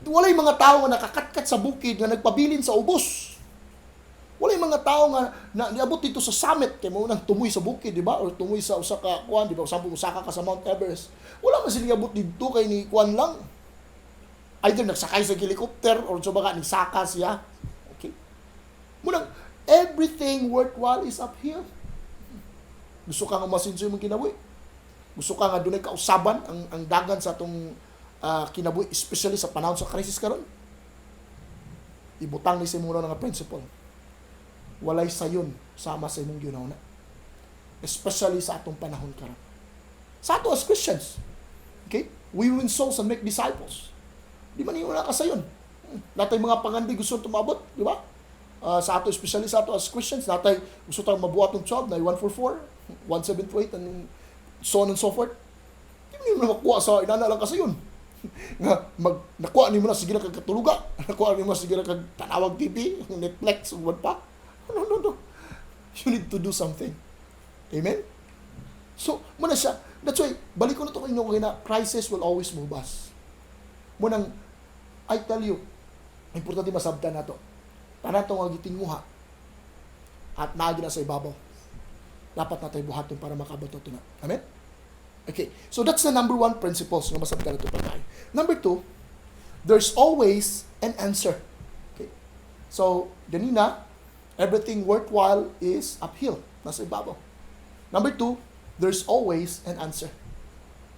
S1: Walay mga tao nga nakakatkat sa bukid nga nagpabilin sa ubos. Walay mga tao nga na niabot dito sa summit kay mao nang tumoy sa bukid, di ba? Or tumoy sa usa ka kuan, di ba? Sample, musaka ka sa Mount Everest. Wala man sila niabot didto kay ni kuan lang. Either nagsakay sa helicopter or sa baka ni saka siya. Okay? Munang everything worthwhile is uphill. Gusto ka nga masinso imong kinabuhi. Gusto ka nga dunay kausaban ang dagan sa atong kinabuhi, especially sa panahon sa crisis karon. Ibutang ni sa imong nga principle. Walay sayon sama sa imong gihuna. Especially sa atong panahon karon. Sa ato as Christians. Okay? We win souls and make disciples. Di man na kasayon. Natay mga pangandoy gusto tumabot, di ba? Sa ato, especially sa ato as Christians, natay gusto tayong mabuhat ng 12, na 144, 1728, and so on and so forth. Di mo na makuha sa inana lang kasayon. Nga mag nakuha nimo na sige na kag katuluga, nakuha nimo sige na kag tanawag TV, Netflix ug pa. No, no, no. You need to do something. Amen? So, muna siya. That's why, balik ko na ito kanino na crisis will always move us. Munang, I tell you, importante masabtan nato. Tanan to nga gitinguha. At naa na sa ibabaw. Dapat natay buhaton para makaabot ato na. Amen? Okay. So that's the number one principles nga masabtan nato pagkaayo. Number two, there's always an answer. Okay. So, ganina, everything worthwhile is uphill. Nasa ibabaw. Number two, there's always an answer.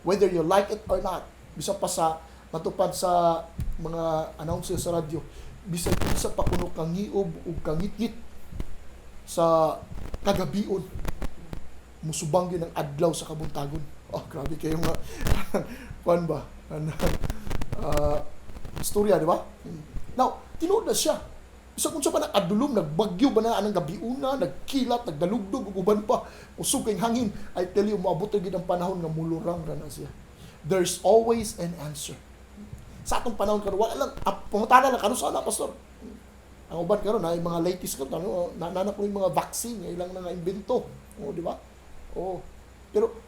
S1: Whether you like it or not, bisan pa sa matupad sa mga announcer sa radyo, bisan sa pa kuno kangiob ug kangitngit sa kagabion, musubang gyud ang adlaw sa kabuntagon. Oh, grabe kayo nga kuan ba? Ano, istorya, di ba? Now, tinuod na siya. Bisan kung unsa pa nakadulom, nagbagyo ba na anang gabiuna, nagkilat, nagdalugdog, ug uban pa, usog kay hangin. I tell you, moabot gyud ang panahon nga mulurang ra na siya. There's always an answer. Sa atong panahon karon, wala lang, ah, pangutana lang, karon sana, Pastor? Ang uban karon na mga latest karon, ano, na na yung mga vaccine nga ilang nga imbento. Oh, di ba? Oh. Pero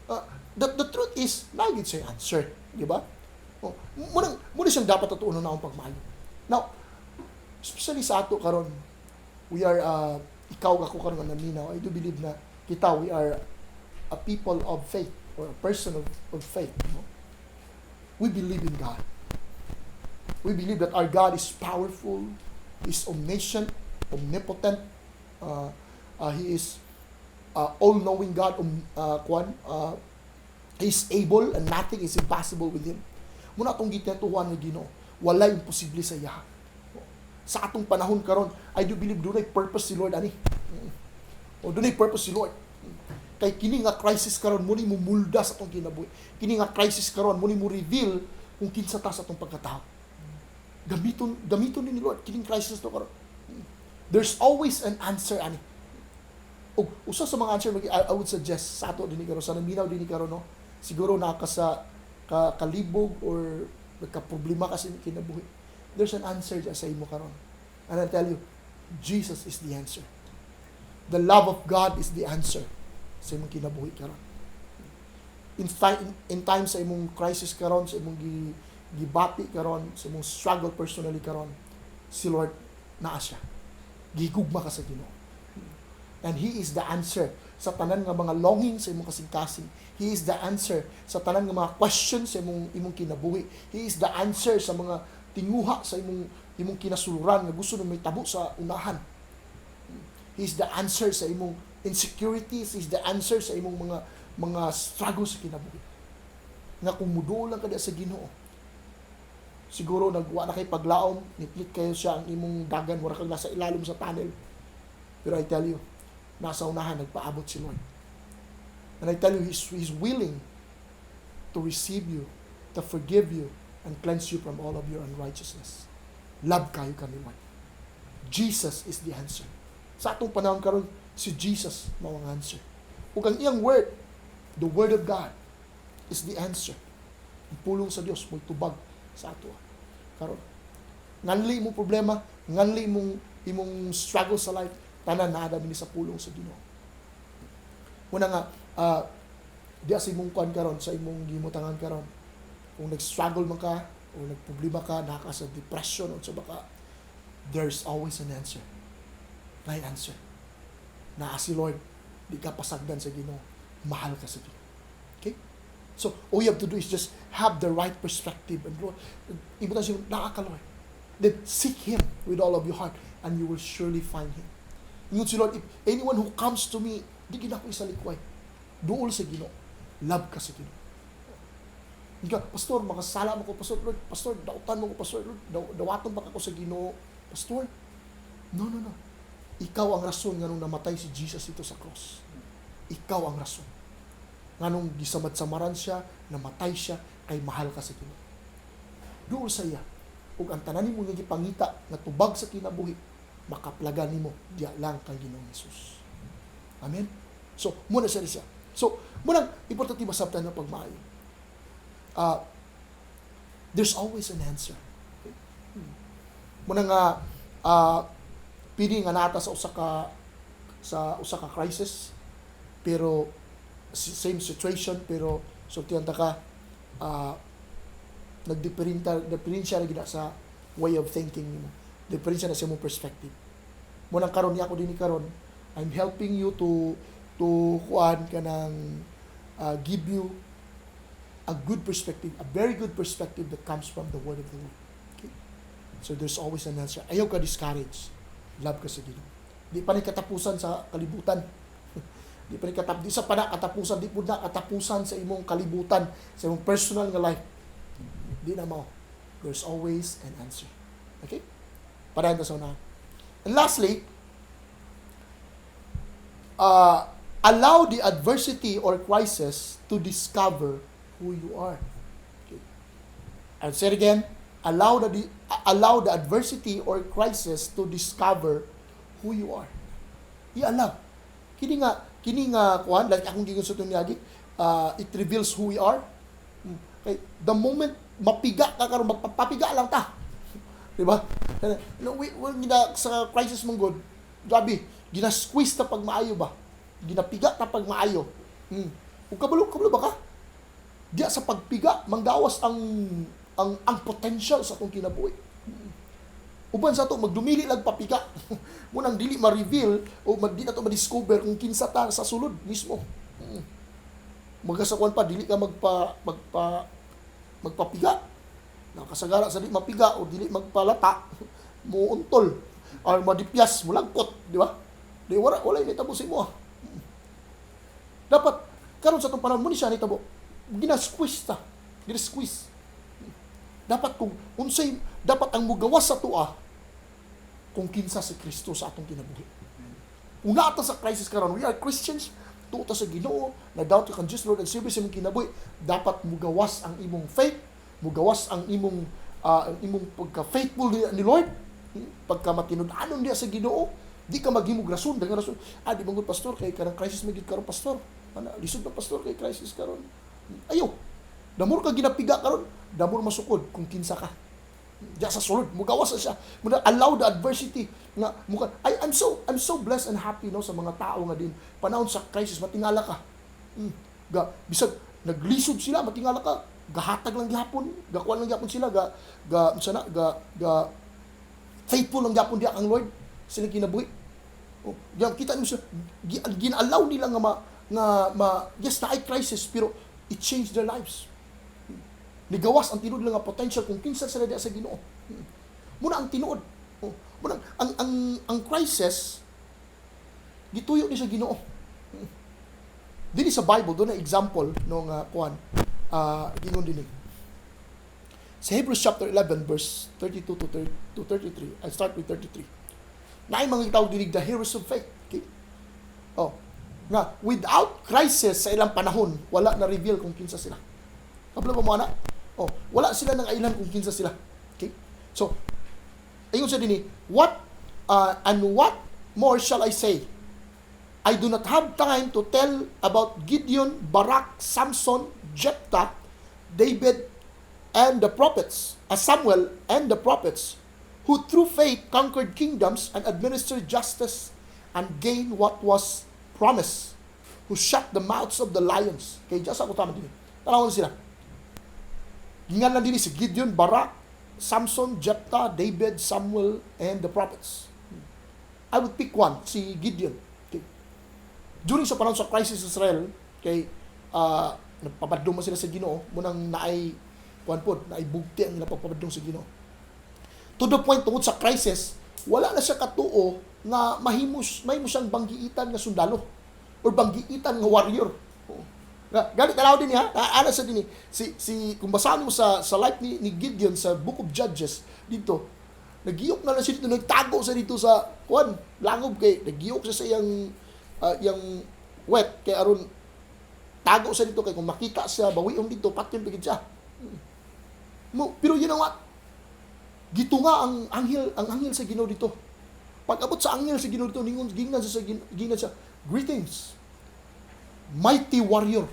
S1: the truth is, naa gyud siya answer, di ba? Oh, muna siyang dapat tuunon na akong pagmaayo. Now, especially sa ato karon, we are ikaw, ako karon nga naminaw, I do believe na kita, we are a people of faith or a person of faith, no? We believe in God. We believe that our God is powerful, is omniscient, omnipotent. He is all-knowing God, kwan, He is able and nothing is impossible with Him. Muna atong gitinatuhan nga Ginoo, walay imposible sa iya. Sa atong panahon karon, I do believe dunay purpose si Lord ani. O dunay purpose si Lord. Kay kini nga crisis karon mo ni mumulda sa atong kinabuhi. Kini nga crisis karon mo ni mo reveal kung kinsa ta sa atong pagkatao. Gamiton ni Lord kining crisis to karon. There's always an answer ani. Ug usa sa mga answer I would suggest sa ato dinhi karon, sa naminaw dinhi karon, no. Siguro naa ka sa kalibog or nagka-problema ka sa imong kinabuhi. There's an answer sa imo karon. And I tell you, Jesus is the answer. The love of God is the answer sa imong kinabuhi karon. In time sa imong crisis karon, sa imong gibati karon, sa imong struggle personally karon, si Lord naa siya. Gigugma ka sa Ginoo. And He is the answer sa tanan nga mga longing sa imong kasing-kasing. He is the answer sa tanan nga mga questions sa imong kinabuhi. He is the answer sa mga tinguha sa imong kinasuluran nga gusto nimo mahitabo sa unahan. He is the answer sa imong insecurities. He is the answer sa imong mga struggles sa kinabuhi. Nga kung muduol lang ka diha sa Ginoo, siguro nagwa na kay paglaom, ngitngit kayo siya ang imong dagan, mura kag nasa ilalom sa tunnel. Pero I tell you, nasa unahan, nagpaabot si Lord. And I tell you, He's willing to receive you, to forgive you, and cleanse you from all of your unrighteousness. Love kayo kami, Lord. Jesus is the answer. Sa atong panahon karon, si Jesus mao ang answer. Ug ang iyang word, the word of God, is the answer. Ang pulong sa Dios mo'y tubag sa ato. Karon, nganli imong problema, nganli imong struggle sa life, tanan naa ni sa pulong sa Ginoo. Muna nga diya sa imong kuan karon, sa imong gimutangan karon, kung nag-struggle man ka o nagproblema ka, naa ka sa depression o sa baka, there's always an answer. May answer. Naa si Lord, di ka pasagdan sa Ginoo. Mahal ka sa Ginoo. Okay? So, all you have to do is just have the right perspective and Lord, ibutang siya, naa ka, Lord. Then seek Him with all of your heart and you will surely find Him. Ingon si Lord, "If anyone who comes to me, di gyud ako isalikway." Duol sa Ginoo. Love ka sa Ginoo. Hindi ka, "Pastor, makasala mo ko, Pastor, Lord, Pastor, dautan mo ko, Pastor, Lord, dawaton ba ako sa Ginoo, Pastor?" No, no, no. Ikaw ang rason nganong namatay si Jesus dito sa cross. Ikaw ang rason. Nganong gisamad-samaran siya, namatay siya, kay mahal ka sa Ginoo. Duol sa iya. Ug ang tanan nimo nga gipangita nga tubag sa kinabuhi, makaplagan nimo diya lang kang Ginoong Hesus. Amen. So, muna siya siya. So, munang importante masabtan ng pagmaayo. There's always an answer. Okay? Muna nga pili nga naa ta sa usa ka crisis, pero same situation, pero sultihan ta ka, nagdiperenta diferensya ra gid sa way of thinking nimo, diferensya na sa imong perspective. Munang karon niya ako dinhi karon, I'm helping you to kuan kanang give you a good perspective, a very good perspective that comes from the word of the Lord. Okay? So there's always an answer. Ayaw ka discourage. Love ka sa Ginoo. Di pa ni katapusan sa kalibutan. Di sa pa na katapusan, di pud na katapusan sa imong kalibutan, sa imong personal nga life. Di na mao. There's always an answer. Okay? Padayon ta sa unahan. And lastly, allow the adversity or crisis to discover who you are. Okay. I'll say it again. Allow the adversity or crisis to discover who you are. I-allow. Kini nga kuan, like akong giingon sa niagi, it reveals who we are. Okay. The moment mapiga ka karon, magpapapiga lang ta. Di ba? No, we, gina, sa crisis mong good, grabe, gina-squeeze ta pag maayo ba? Ginapiga ta pag maayo. Ug kabalo ba ka? Diya sa pagpiga, manggawas ang potential sa atong kinabuhi. Uban sa ato magdumili lang papiga. Munang dili ma-reveal o mag di na to ma-discover kung kinsa ta sa sulod mismo. Magasakuan pa dili ka magpapiga. Nakasagara sa di mapiga o dili magpalata, muuntol or madipyas, mulagkot, di ba? Di wala nitabo sa imo. Dapat karon sa atong panahon mo ni siya nitabo. Gina-squeeze ta. Gina-squeeze. Dapat kung unsay dapat ang mugawas sa atoa kung kinsa si Kristo sa atong kinabuhi. Kung naa ta sa crisis karon, we are Christians, tuo ta sa Ginoo, na doubt ka Jesus Lord and Savior sa imong kinabuhi, dapat mugawas ang imong faith, mugawas ang imong pagka-faithful ni Lord, pagka matinud-anon diya sa Ginoo, di ka maghimog rason, daghang rason. "Ah, di man gud, pastor, kay kanang crisis man gyud karon, pastor. Ana, lisod na, pastor, kay crisis karon." Ayo. The more ka ginapiga karon, the more masukod kung kinsa ka. Diya sa sulod, mugawas na siya. Muna allow the adversity nga muka I I'm so blessed and happy, no, sa mga tao nga din panahon sa crisis matingala ka. Ga bisag naglisod sila, matingala ka. Gahatag lang gihapon, gakuan lang gihapon sila, ga ga unsa na ga ga faithful lang gihapon diya kang Lord sila kinabuhi. Oh, yang kita nimo siya gina-allow nila nga ma yes, naay crisis, pero it changed their lives. Nigawas ang tinuod lang nga potential kung kinsa sila diya sa Ginoo. Muna ang tinuod. Oh, muna ang crisis gituyo ni sa Ginoo. Dinhi sa Bible doon na example no nga kuan gingon dinhi. Sa Hebrews chapter 11 verse 32 to 30, to 33. I start with 33. Naay mga tawag dinhi, the heroes of faith. Okay? Oh, nga without crisis sa ilang panahon, wala na reveal kung kinsa sila. Kabalo ba mo ana? Oh, wala sila nang ailan kung kinsa sila. Okay? So, ayon sa dinhi, what and what more shall I say? I do not have time to tell about Gideon, Barak, Samson, Jephthah, David, and the prophets, as Samuel and the prophets, who through faith conquered kingdoms and administered justice and gained what was promised, who shut the mouths of the lions. Okay, just ako tama din. Tanawan sila. Gingan lang din si Gideon, Barak, Samson, Jephthah, David, Samuel, and the prophets. I would pick one, si Gideon. Okay. During sa panahon sa crisis sa Israel, kay nagpabadlong man sila sa Ginoo, munang naay kuan pod, naay bugti ang ilang pagpabadlong sa Ginoo. To the point, tungod sa crisis, wala na siya katuo nga mahimo siyang banggiitan nga sundalo or banggiitan nga warrior. Oo. Nga, ganit tanaw din niya, ana sa din si si kung basahan mo sa life ni Gideon sa Book of Judges dito, nagiyok na lang siya dito, nagtago sa dito sa kuan, langob, kay nagiyok siya sa iyang wheat kay aron tago sa dito, kay kung makita siya bawion dito, patyon pigid siya. Mo, pero you know what? Gito nga ang anghel sa Ginoo dito. Pag abot sa anghel sa Ginoo dito, ningon gingnan siya sa gingnan siya, "Greetings, mighty warrior."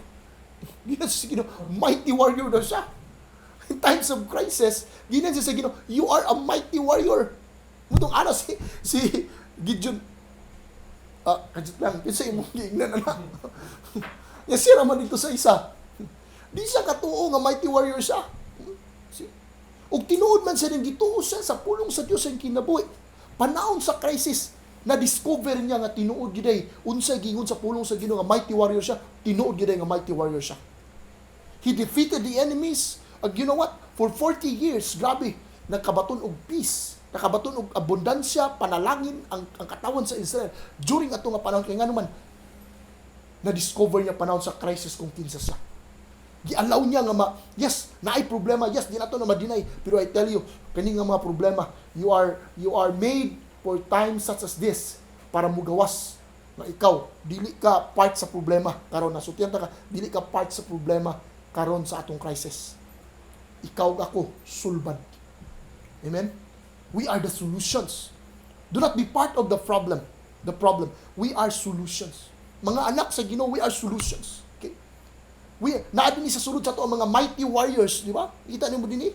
S1: Gingnan siya sa Ginoo, mighty warrior daw siya. In times of crisis, gingnan siya sa Ginoo, "You are a mighty warrior." Mutong ana si Gideon, ah, kajit lang, kinsa imong giingnan ana? Ya siya naman dito sa isa. Di siya katuo nga mighty warrior siya. See? Ug tinuod man siya rin, gituo siya sa pulong sa Dios ang kinabuhi. Panahon sa crisis, Na-discover niya nga tinuod gyud ay unsay giingon sa pulong sa Ginoo nga mighty warrior siya, tinuod gyud ay nga mighty warrior siya. He defeated the enemies. And you know what? For 40 years, grabe, nagkabaton og peace, nakabaton og abundansya, panalangin ang katawan sa Israel during ato nga panahon, kay ngano man, na-discover niya panahon sa crisis kung kinsa siya. Gi-allow niya nga ma, yes, naay problema, yes, di nato na ma-deny, pero I tell you, kani nga mga problema, you are made for times such as this para mugawas na ikaw dili ka part sa problema karon. Nasultihan ta ka, dili ka part sa problema karon sa atong crisis. Ikaw ug ako sulbad. Amen. We are the solutions. Do not be part of the problem. We are solutions. Mga anak sa Ginoo, we are solutions. Okay, we naa dinhi sa sulod sa ato ang mga mighty warriors, di ba? Kita nimo dinhi.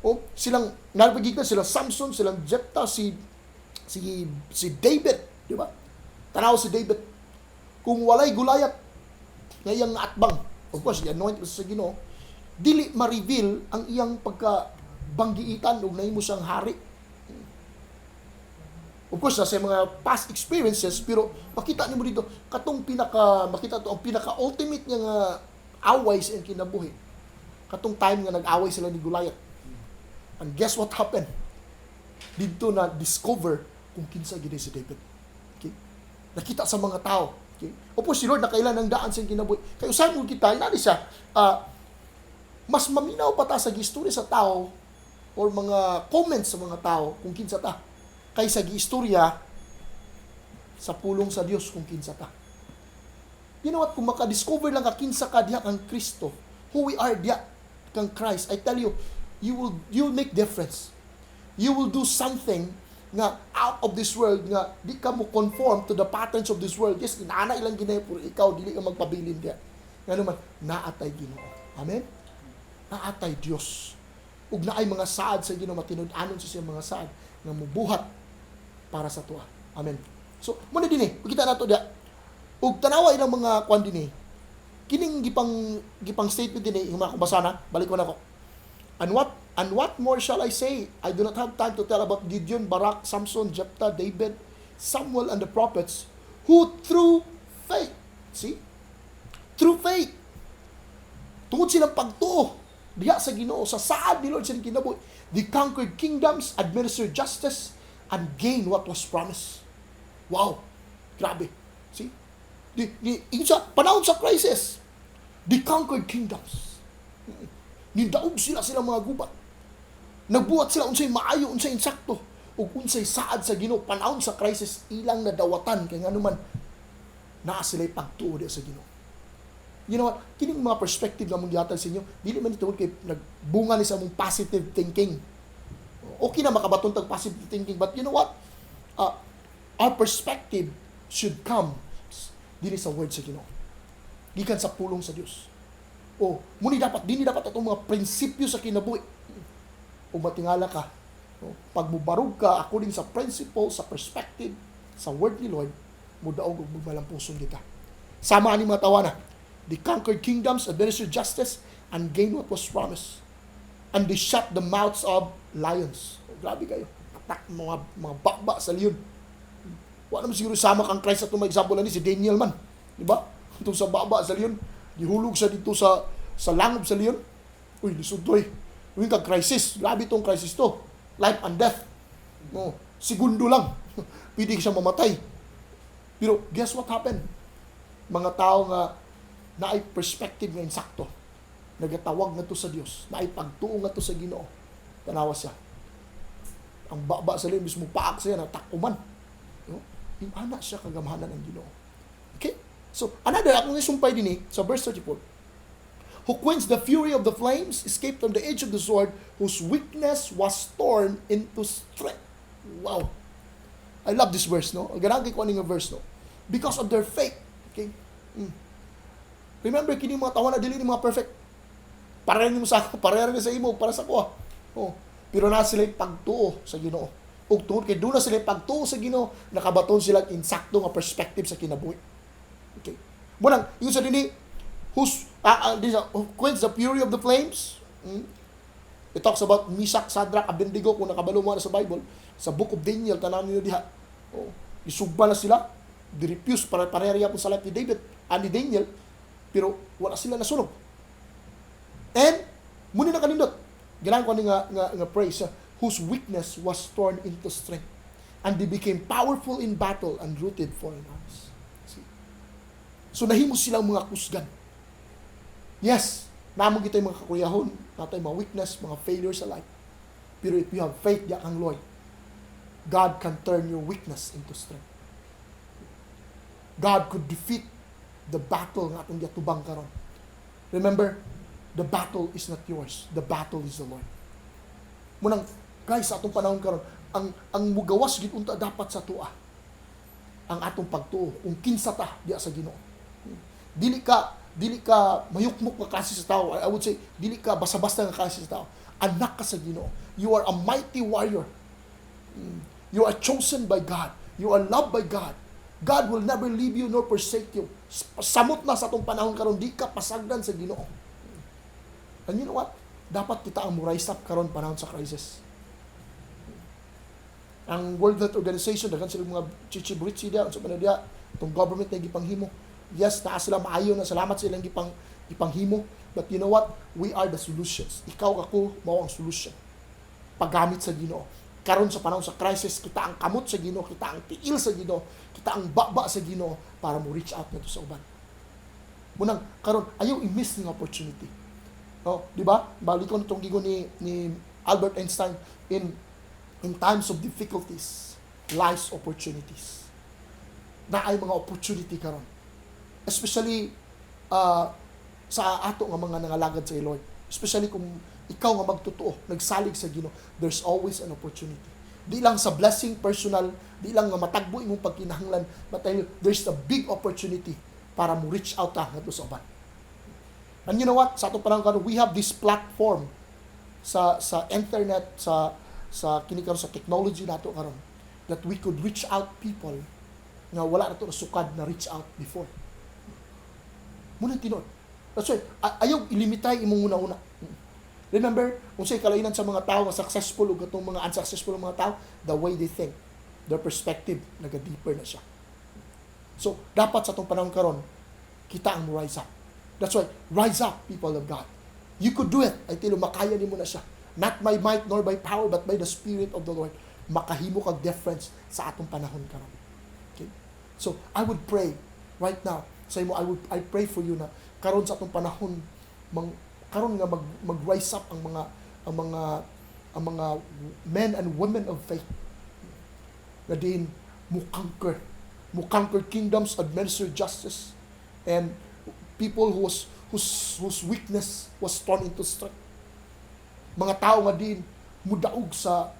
S1: O silang napagikan sila Samson, silang Jephthah, si David, di ba? Tanaw si David. Kung walay Goliath nga iyang atbang, of course, i-anoint sa Ginoo, dili ma-reveal ang iyang pagka banggiitan ug nahimo siyang hari. Of course, sa mga past experiences, pero makita nimo dito, katong pinaka, makita to ang pinaka ultimate niya nga away sa iyang kinabuhi. Katong time nga nag-away sila ni Goliath. And guess what happened? Dito na discover kung kinsa gid si David. Okay? Nakita sa mga tao. Okay? Opo, si Lord nakailan ng daan sa iyang kinabuhi. Kay usahay mo kita, inani siya, mas maminaw pa ta sa giistorya sa tao or mga comments sa mga tao kung kinsa ta kaysa giistorya sa pulong sa Dios kung kinsa ta. You know what? Kung maka-discover lang ka kinsa ka diha kang Kristo, who we are diha kang Christ, I tell you, you will make difference. You will do something nga out of this world, nga di ka mo conform to the patterns of this world. Yes, inana ilang ginay, pero ikaw dili ka magpabilin diha. Ngano man, naa tay Ginoo. Amen? Naa tay Dios. Ug naay mga saad sa Ginoo, matinud-anon sa siyang mga saad nga mubuhat para sa atoa. Amen. So, muna din eh, makita nato diha. Ug tanawa ilang mga kwan din eh. Kining gipang statement din eh, yung mga kubasa na, balik ko na ko. And what more shall I say? I do not have time to tell about Gideon, Barak, Samson, Jephthah, David, Samuel, and the prophets who through faith, see? Through faith, tungod silang pagtuo diha sa Ginoo, sa saad ni Lord sa kinabuhi, they conquered kingdoms, administered justice, and gained what was promised. Wow! Grabe. See? Di, yung sa panahon sa crisis, they conquered kingdoms. Nidaog sila silang mga gubat. Nagbuhat sila unsay maayo, unsay insakto, ug unsay saad sa Ginoo. Panahon sa crisis, ilang nadawatan kay ngano man, naa sila'y pagtuo diha sa Ginoo. You know what? Kining mga perspective nga mong gihatag sa inyo, dili man ito kay nagbunga ni sa among positive thinking. Okay na makabaton tag positive thinking, but you know what? Our perspective should come dili sa word sa Ginoo. Gikan sa pulong sa Dios. O, muni dapat dini dapat atong mga prinsipyo sa kinabuhi. O matingala ka, no? Pag mubarog ka according sa principle, sa perspective, sa word ni Lord, mudaog ug magmalampuson kita. Sama ani mga tawana. They conquered kingdoms, administered justice, and gained what was promised. And they shut the mouths of lions. Oh, grabe kayo. Atak mga baba sa leon. Wa naman siguro sama kang Christ atong example ani si Daniel man. Di ba? Itong sa baba sa leon, gihulog siya dito sa langob sa leon. Uy, lisod to eh. Uy, kag crisis. Grabe itong crisis to. Life and death. No, segundo lang. Pwede siya mamatay. Pero guess what happened? Mga tao nga naay perspective nga insakto. Nagatawag nga to sa Dios, naay pagtuo nga to sa Ginoo. Tanawa siya. Ang baba sa leon mismo paak siya natakuman. No? Ingana siya kagamhanan ang Ginoo. Okay? So, another akong isumpay din eh, sa verse 34. "Who quenched the fury of the flames, escaped from the edge of the sword, whose weakness was turned into strength." Wow. I love this verse, no? Ganahan ko ani nga verse, no? Because of their faith. Okay? Remember, kini mga tawana dili ni mga perfect. Para mo sa para rin sa imo, para sa ko. Oh. Pero na sila pagtuo sa Ginoo. Ug tungod kay duna sila pagtuo sa Ginoo, nakabaton sila insakto nga perspective sa kinabuhi. Okay. Munang, yung sa dinhi, who's, this, who quench the fury of the flames. It talks about Meshach, Shadrach, Abednego, kung nakabalo mo na sa Bible. Sa Book of Daniel, tanan niyo diha. Oh. Gisugba na sila, di-refuse para pareha po sa life ni David and ni Daniel, pero wala sila nasunog. And mao ni nakanindot. Ganahan ko ani nga praise, whose weakness was turned into strength. And they became powerful in battle and routed foreign armies. See? So nahimo silang mga kusgan. Yes, naa man kitay mga kakuyahon, naa tay mga weakness, mga failure sa life. Pero if you have faith diha kang Lord, God can turn your weakness into strength. God could defeat the battle nga atong giatubang karon. Remember, the battle is not yours. The battle is the Lord. Mao nang, guys, sa atong panahon karon, ang mugawas gid unta dapat sa atoa ang atong pagtuo kung kinsa ta diha sa Ginoo. Dili ka mayukmok nga klase sa tao. I would say dili ka basta-basta nga klase sa tao. Anak ka sa Ginoo. You are a mighty warrior. You are chosen by God. You are loved by God. God will never leave you nor forsake you. Samot na sa atong panahon karon, di ka pasagdan sa Ginoo. And you know what? Dapat kita ang mo-rise up karon panahon sa crisis. Ang World Health Organization, daghan sila mga chichi-britsi diya, unsa man na diya, itong government na gipanghimo. Yes, naa sila maayo na, salamat silang gipanghimo. But you know what? We are the solutions. Ikaw, ako, mao ang solution. Paggamit sa Ginoo. Karon sa panahon sa crisis, kita ang kamot sa Ginoo, kita ang tiil sa Ginoo, kita ang baba sa Ginoo para mo reach out ngadto sa uban. Mao nang karon ayaw i-miss ning opportunity. No, di ba? Balikon itong giingon ni Albert Einstein, In times of difficulties lies opportunities." Naay mga opportunity karon. Especially sa ato nga mga nangalagad sa Lord. Especially kung ikaw nga magtotoo, nagsalig sa Ginoo, there's always an opportunity. Di lang sa blessing personal, di lang nga matagbo imong pagkinahanglan, but there's a big opportunity para mo reach out ta ngadto sa uban. And you know what? Sa atong panahon karon, we have this platform sa internet, sa kini karon, sa technology nato karon, that we could reach out people nga wala nato nasukad na reach out before. Mao na tinuod. That's why, ayaw ilimitay imong una-una. Remember, kung sa'y kalainan sa mga tao nga successful ug katong mga unsuccessful nga mga tao, the way they think, their perspective, naga-deeper na siya. So, dapat sa atong panahon karon, kita ang rise up. That's why, rise up, people of God. You could do it. I tell you, makaya nimo na siya. Not by might nor by power, but by the Spirit of the Lord. Makahimo kag difference sa atong panahon karon. Okay? So, I would pray right now sa imo, I pray for you na karon sa atong panahon mang karon nga mag rise up ang mga men and women of faith nga diin mo conquer kingdoms, administer justice, and people who was whose whose weakness was turned into strength, mga tao nga diin mudaog sa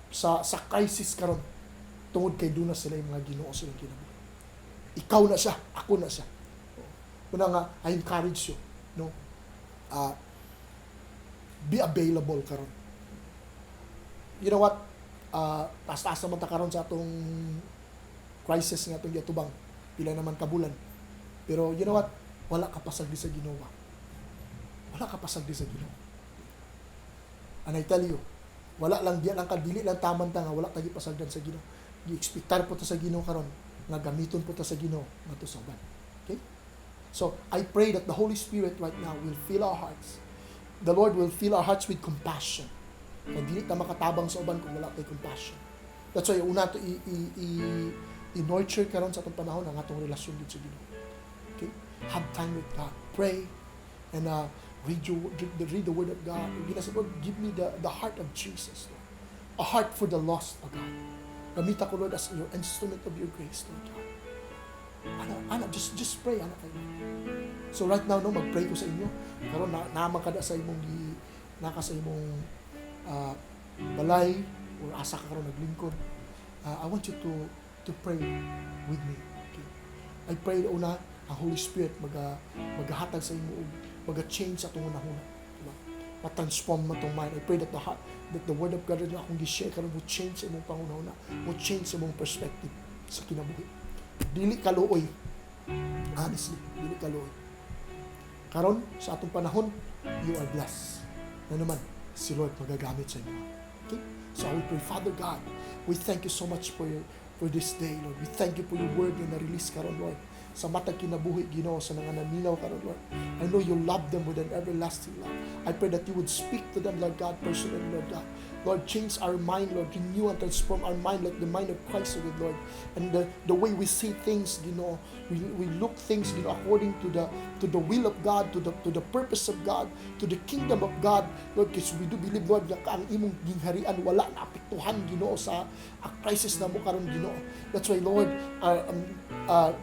S1: crisis karon tungod kay duna sila yung mga Ginoo silang kinabuhi. Ikaw na siya, ako na siya. Una nga, I encourage you, no, be available karon. You know what, taas-taas naman ta karon sa atong crisis nga atong giatubang pila naman ka bulan, pero you know what, wala ka pasagdi sa Ginoo, wala ka pasagdi sa Ginoo. And I tell you, wala lang diya lang ka, dili lang taman ta nga wala ta gipasagdan sa Ginoo. Gi-expectar po ta sa Ginoo karon nga gamiton po ta sa Ginoo ngadto sa uban. Okay? So I pray that the Holy Spirit right now will fill our hearts. The Lord will fill our hearts with compassion. Kay dili ta makatabang sa uban kung wala tay compassion. That's why una to i-nurture karon sa atong panahon ang atong relasyon gid sa Ginoo. Okay? Have time with God. Pray and read the word of God. Ug sa Lord, give me the heart of Jesus, Lord. A heart for the lost, O God. Gamita ko, Lord, as your instrument of your grace, Lord God. Ana, ana, just pray, ana kayo. So right now, no, mag-pray ko sa inyo. Karon na naman kada sa imong gi naka sa imong balay or asa ka karon naglingkod. I want you to pray with me. Okay? I pray una ang Holy Spirit magahatag sa imo og maga-change sa atong hunahuna. Diba? Ma-transform mo tong mind. I pray that the word of God na akong gi-share karon mo change sa imong panghunahuna, mo change sa imong perspective sa kinabuhi. Dili kaluoy. Honestly, dili kaluoy. Karon sa atong panahon, you are blessed. Na naman, si Lord magagamit sa inyo. Okay? So I will pray, Father God, we thank you so much for your for this day, Lord. We thank you for your word nga na-release karon, Lord. Sa matag kinabuhi, Ginoo, sa mga naminaw karon, Lord. I know you love them with an everlasting love. I pray that you would speak to them, Lord God, personally, Lord God. Lord, change our mind, Lord. Renew and transform our mind like the mind of Christ, Lord, Lord. And the way we see things, we look things, according to the will of God, to the purpose of God, to the kingdom of God, Lord, because we do believe, Lord, nga ang imong gingharian wala na apektuhan, Ginoo, sa crisis namo karon, Ginoo. That's why, Lord,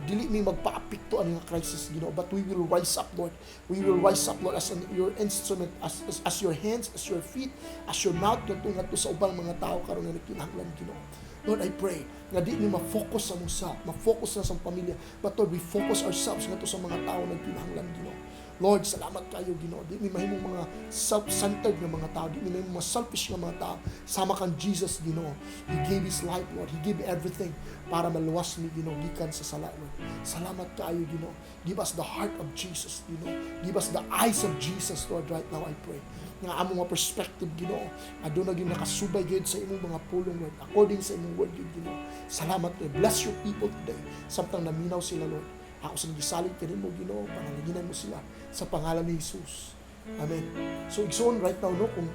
S1: dili mi magpaapekto ani nga crisis, Ginoo, but we will rise up, Lord. We will rise up, Lord, as your instrument, as your hands, as your feet, as your mouth, ngadto ngadto sa ubang mga tao karon nga nagkinahanglan, Ginoo. Lord, I pray nga di mi ma-focus sa among self, ma-focus na sa pamilya, but Lord, we focus ourselves ngadto sa mga tao nga nagkinahanglan, Ginoo. Lord, salamat kayo, Ginoo. Di mi mahimong mga self-centered nga mga tao, di mi mahimong mga selfish nga mga tao. Sama kang Jesus, Ginoo. He gave His life, Lord. He gave everything para maluwas mi, Ginoo, gikan sa sala, Lord. Salamat kayo, Ginoo. Give us the heart of Jesus, Ginoo. Give us the eyes of Jesus, Lord, right now, I pray. Nga among mga perspective, Ginoo, aduna gyud nakasubay gyud sa imong mga pulong, Lord, according sa imong word gyud, Ginoo. Salamat, Lord. Bless your people today. Samtang naminaw sila, Lord. Ako sa gisalig kanimo, Ginoo, panalanginan mo sila sa pangalan ni Jesus. Amen. So igsoon, right now, no, kung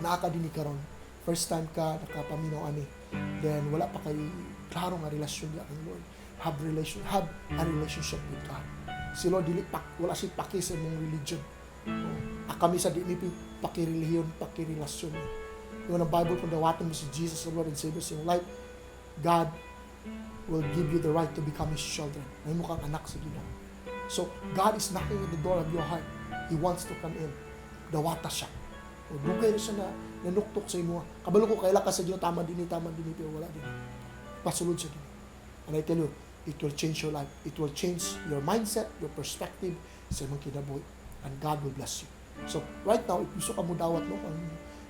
S1: naa ka dinhi karon, first time ka nakapaminaw ani, then wala pa kay klaro nga relasyon niya kang Lord. Have a relationship with God. Si Lord dili pak wala si paki sa imong religion. No? Ah, kami sa di mi paki-relihiyon, paki-relasyon. Yung ang Bible, kung dawaton mo si Jesus the Lord and Savior sa imong life, God will give you the right to become His children. Mahimo kang anak sa Ginoo. So, God is knocking at the door of your heart. He wants to come in. Dawata siya. O dugay na siya na nanuktok sa imo. Kabalo ko kaila ka sa Ginoo, tama dinhi, pero wala dinhi. Pasulod sa Ginoo. And I tell you, it will change your life. It will change your mindset, your perspective sa imong kinabuhi. And God will bless you. So, right now, if gusto ka mo dawat, no, ang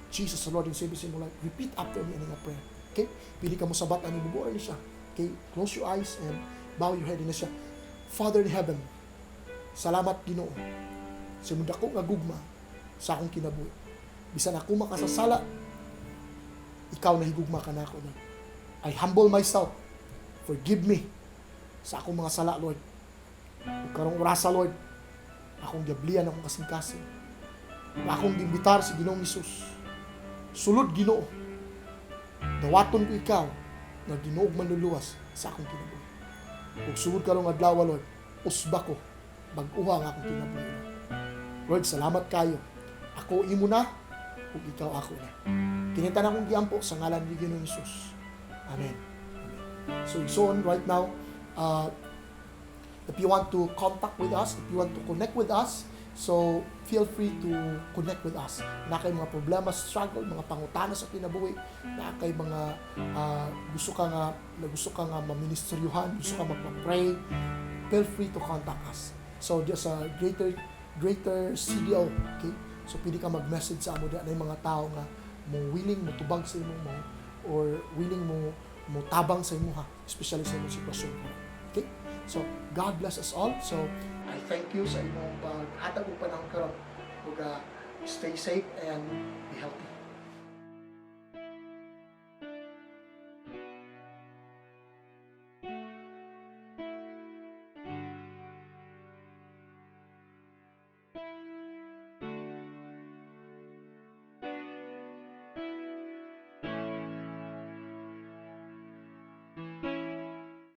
S1: Jesus, the Lord and Savior sa imong life, repeat after me ani nga prayer. Okay? Pili ka mo sabat ani bubuo ni siya. Okay? Close your eyes and bow your head na siya. Father in heaven, salamat, Ginoo, sa imong dako nga gugma sa akong kinabuhi. Bisan ako makasasala, ikaw nahigugma ka nako, Lord. I humble myself. Forgive me sa akong mga sala, Lord. Ug karong orasa, Lord, akong giablian akong kasing-kasing. Ug akong giimbitar si Ginoong Hesus. Sulod, Ginoo. Dawaton ko ikaw nga Ginoo ug manluluwas sa akong kinabuhi. Ug sugod karong adlaw, Lord, usba ko, bag-uha ang akong kinabuhi, Lord. Lord, salamat kayo. Ako imo na, ug ikaw ako na. Kini tanan akong giampo sa ngalan ni Ginoong Hesus. Amen. Amen. So, igsoon, right now, if you want to contact with us, if you want to connect with us, so feel free to connect with us. Naa kay mga problema, struggle, mga pangutana sa kinabuhi, naa kay mga gusto ka nga maministeryuhan, gusto ka magpa-pray, feel free to contact us. So there's a greater greater CDO, okay? So pwede ka mag-message sa amo na mga tao nga mo willing mo tubag sa imo mo or willing mo mo tabang sa imo ha, especially sa imong sitwasyon karon. Okay? So God bless us all. So I thank you sa imong paghatag og panahon karon. Ug stay safe and be healthy.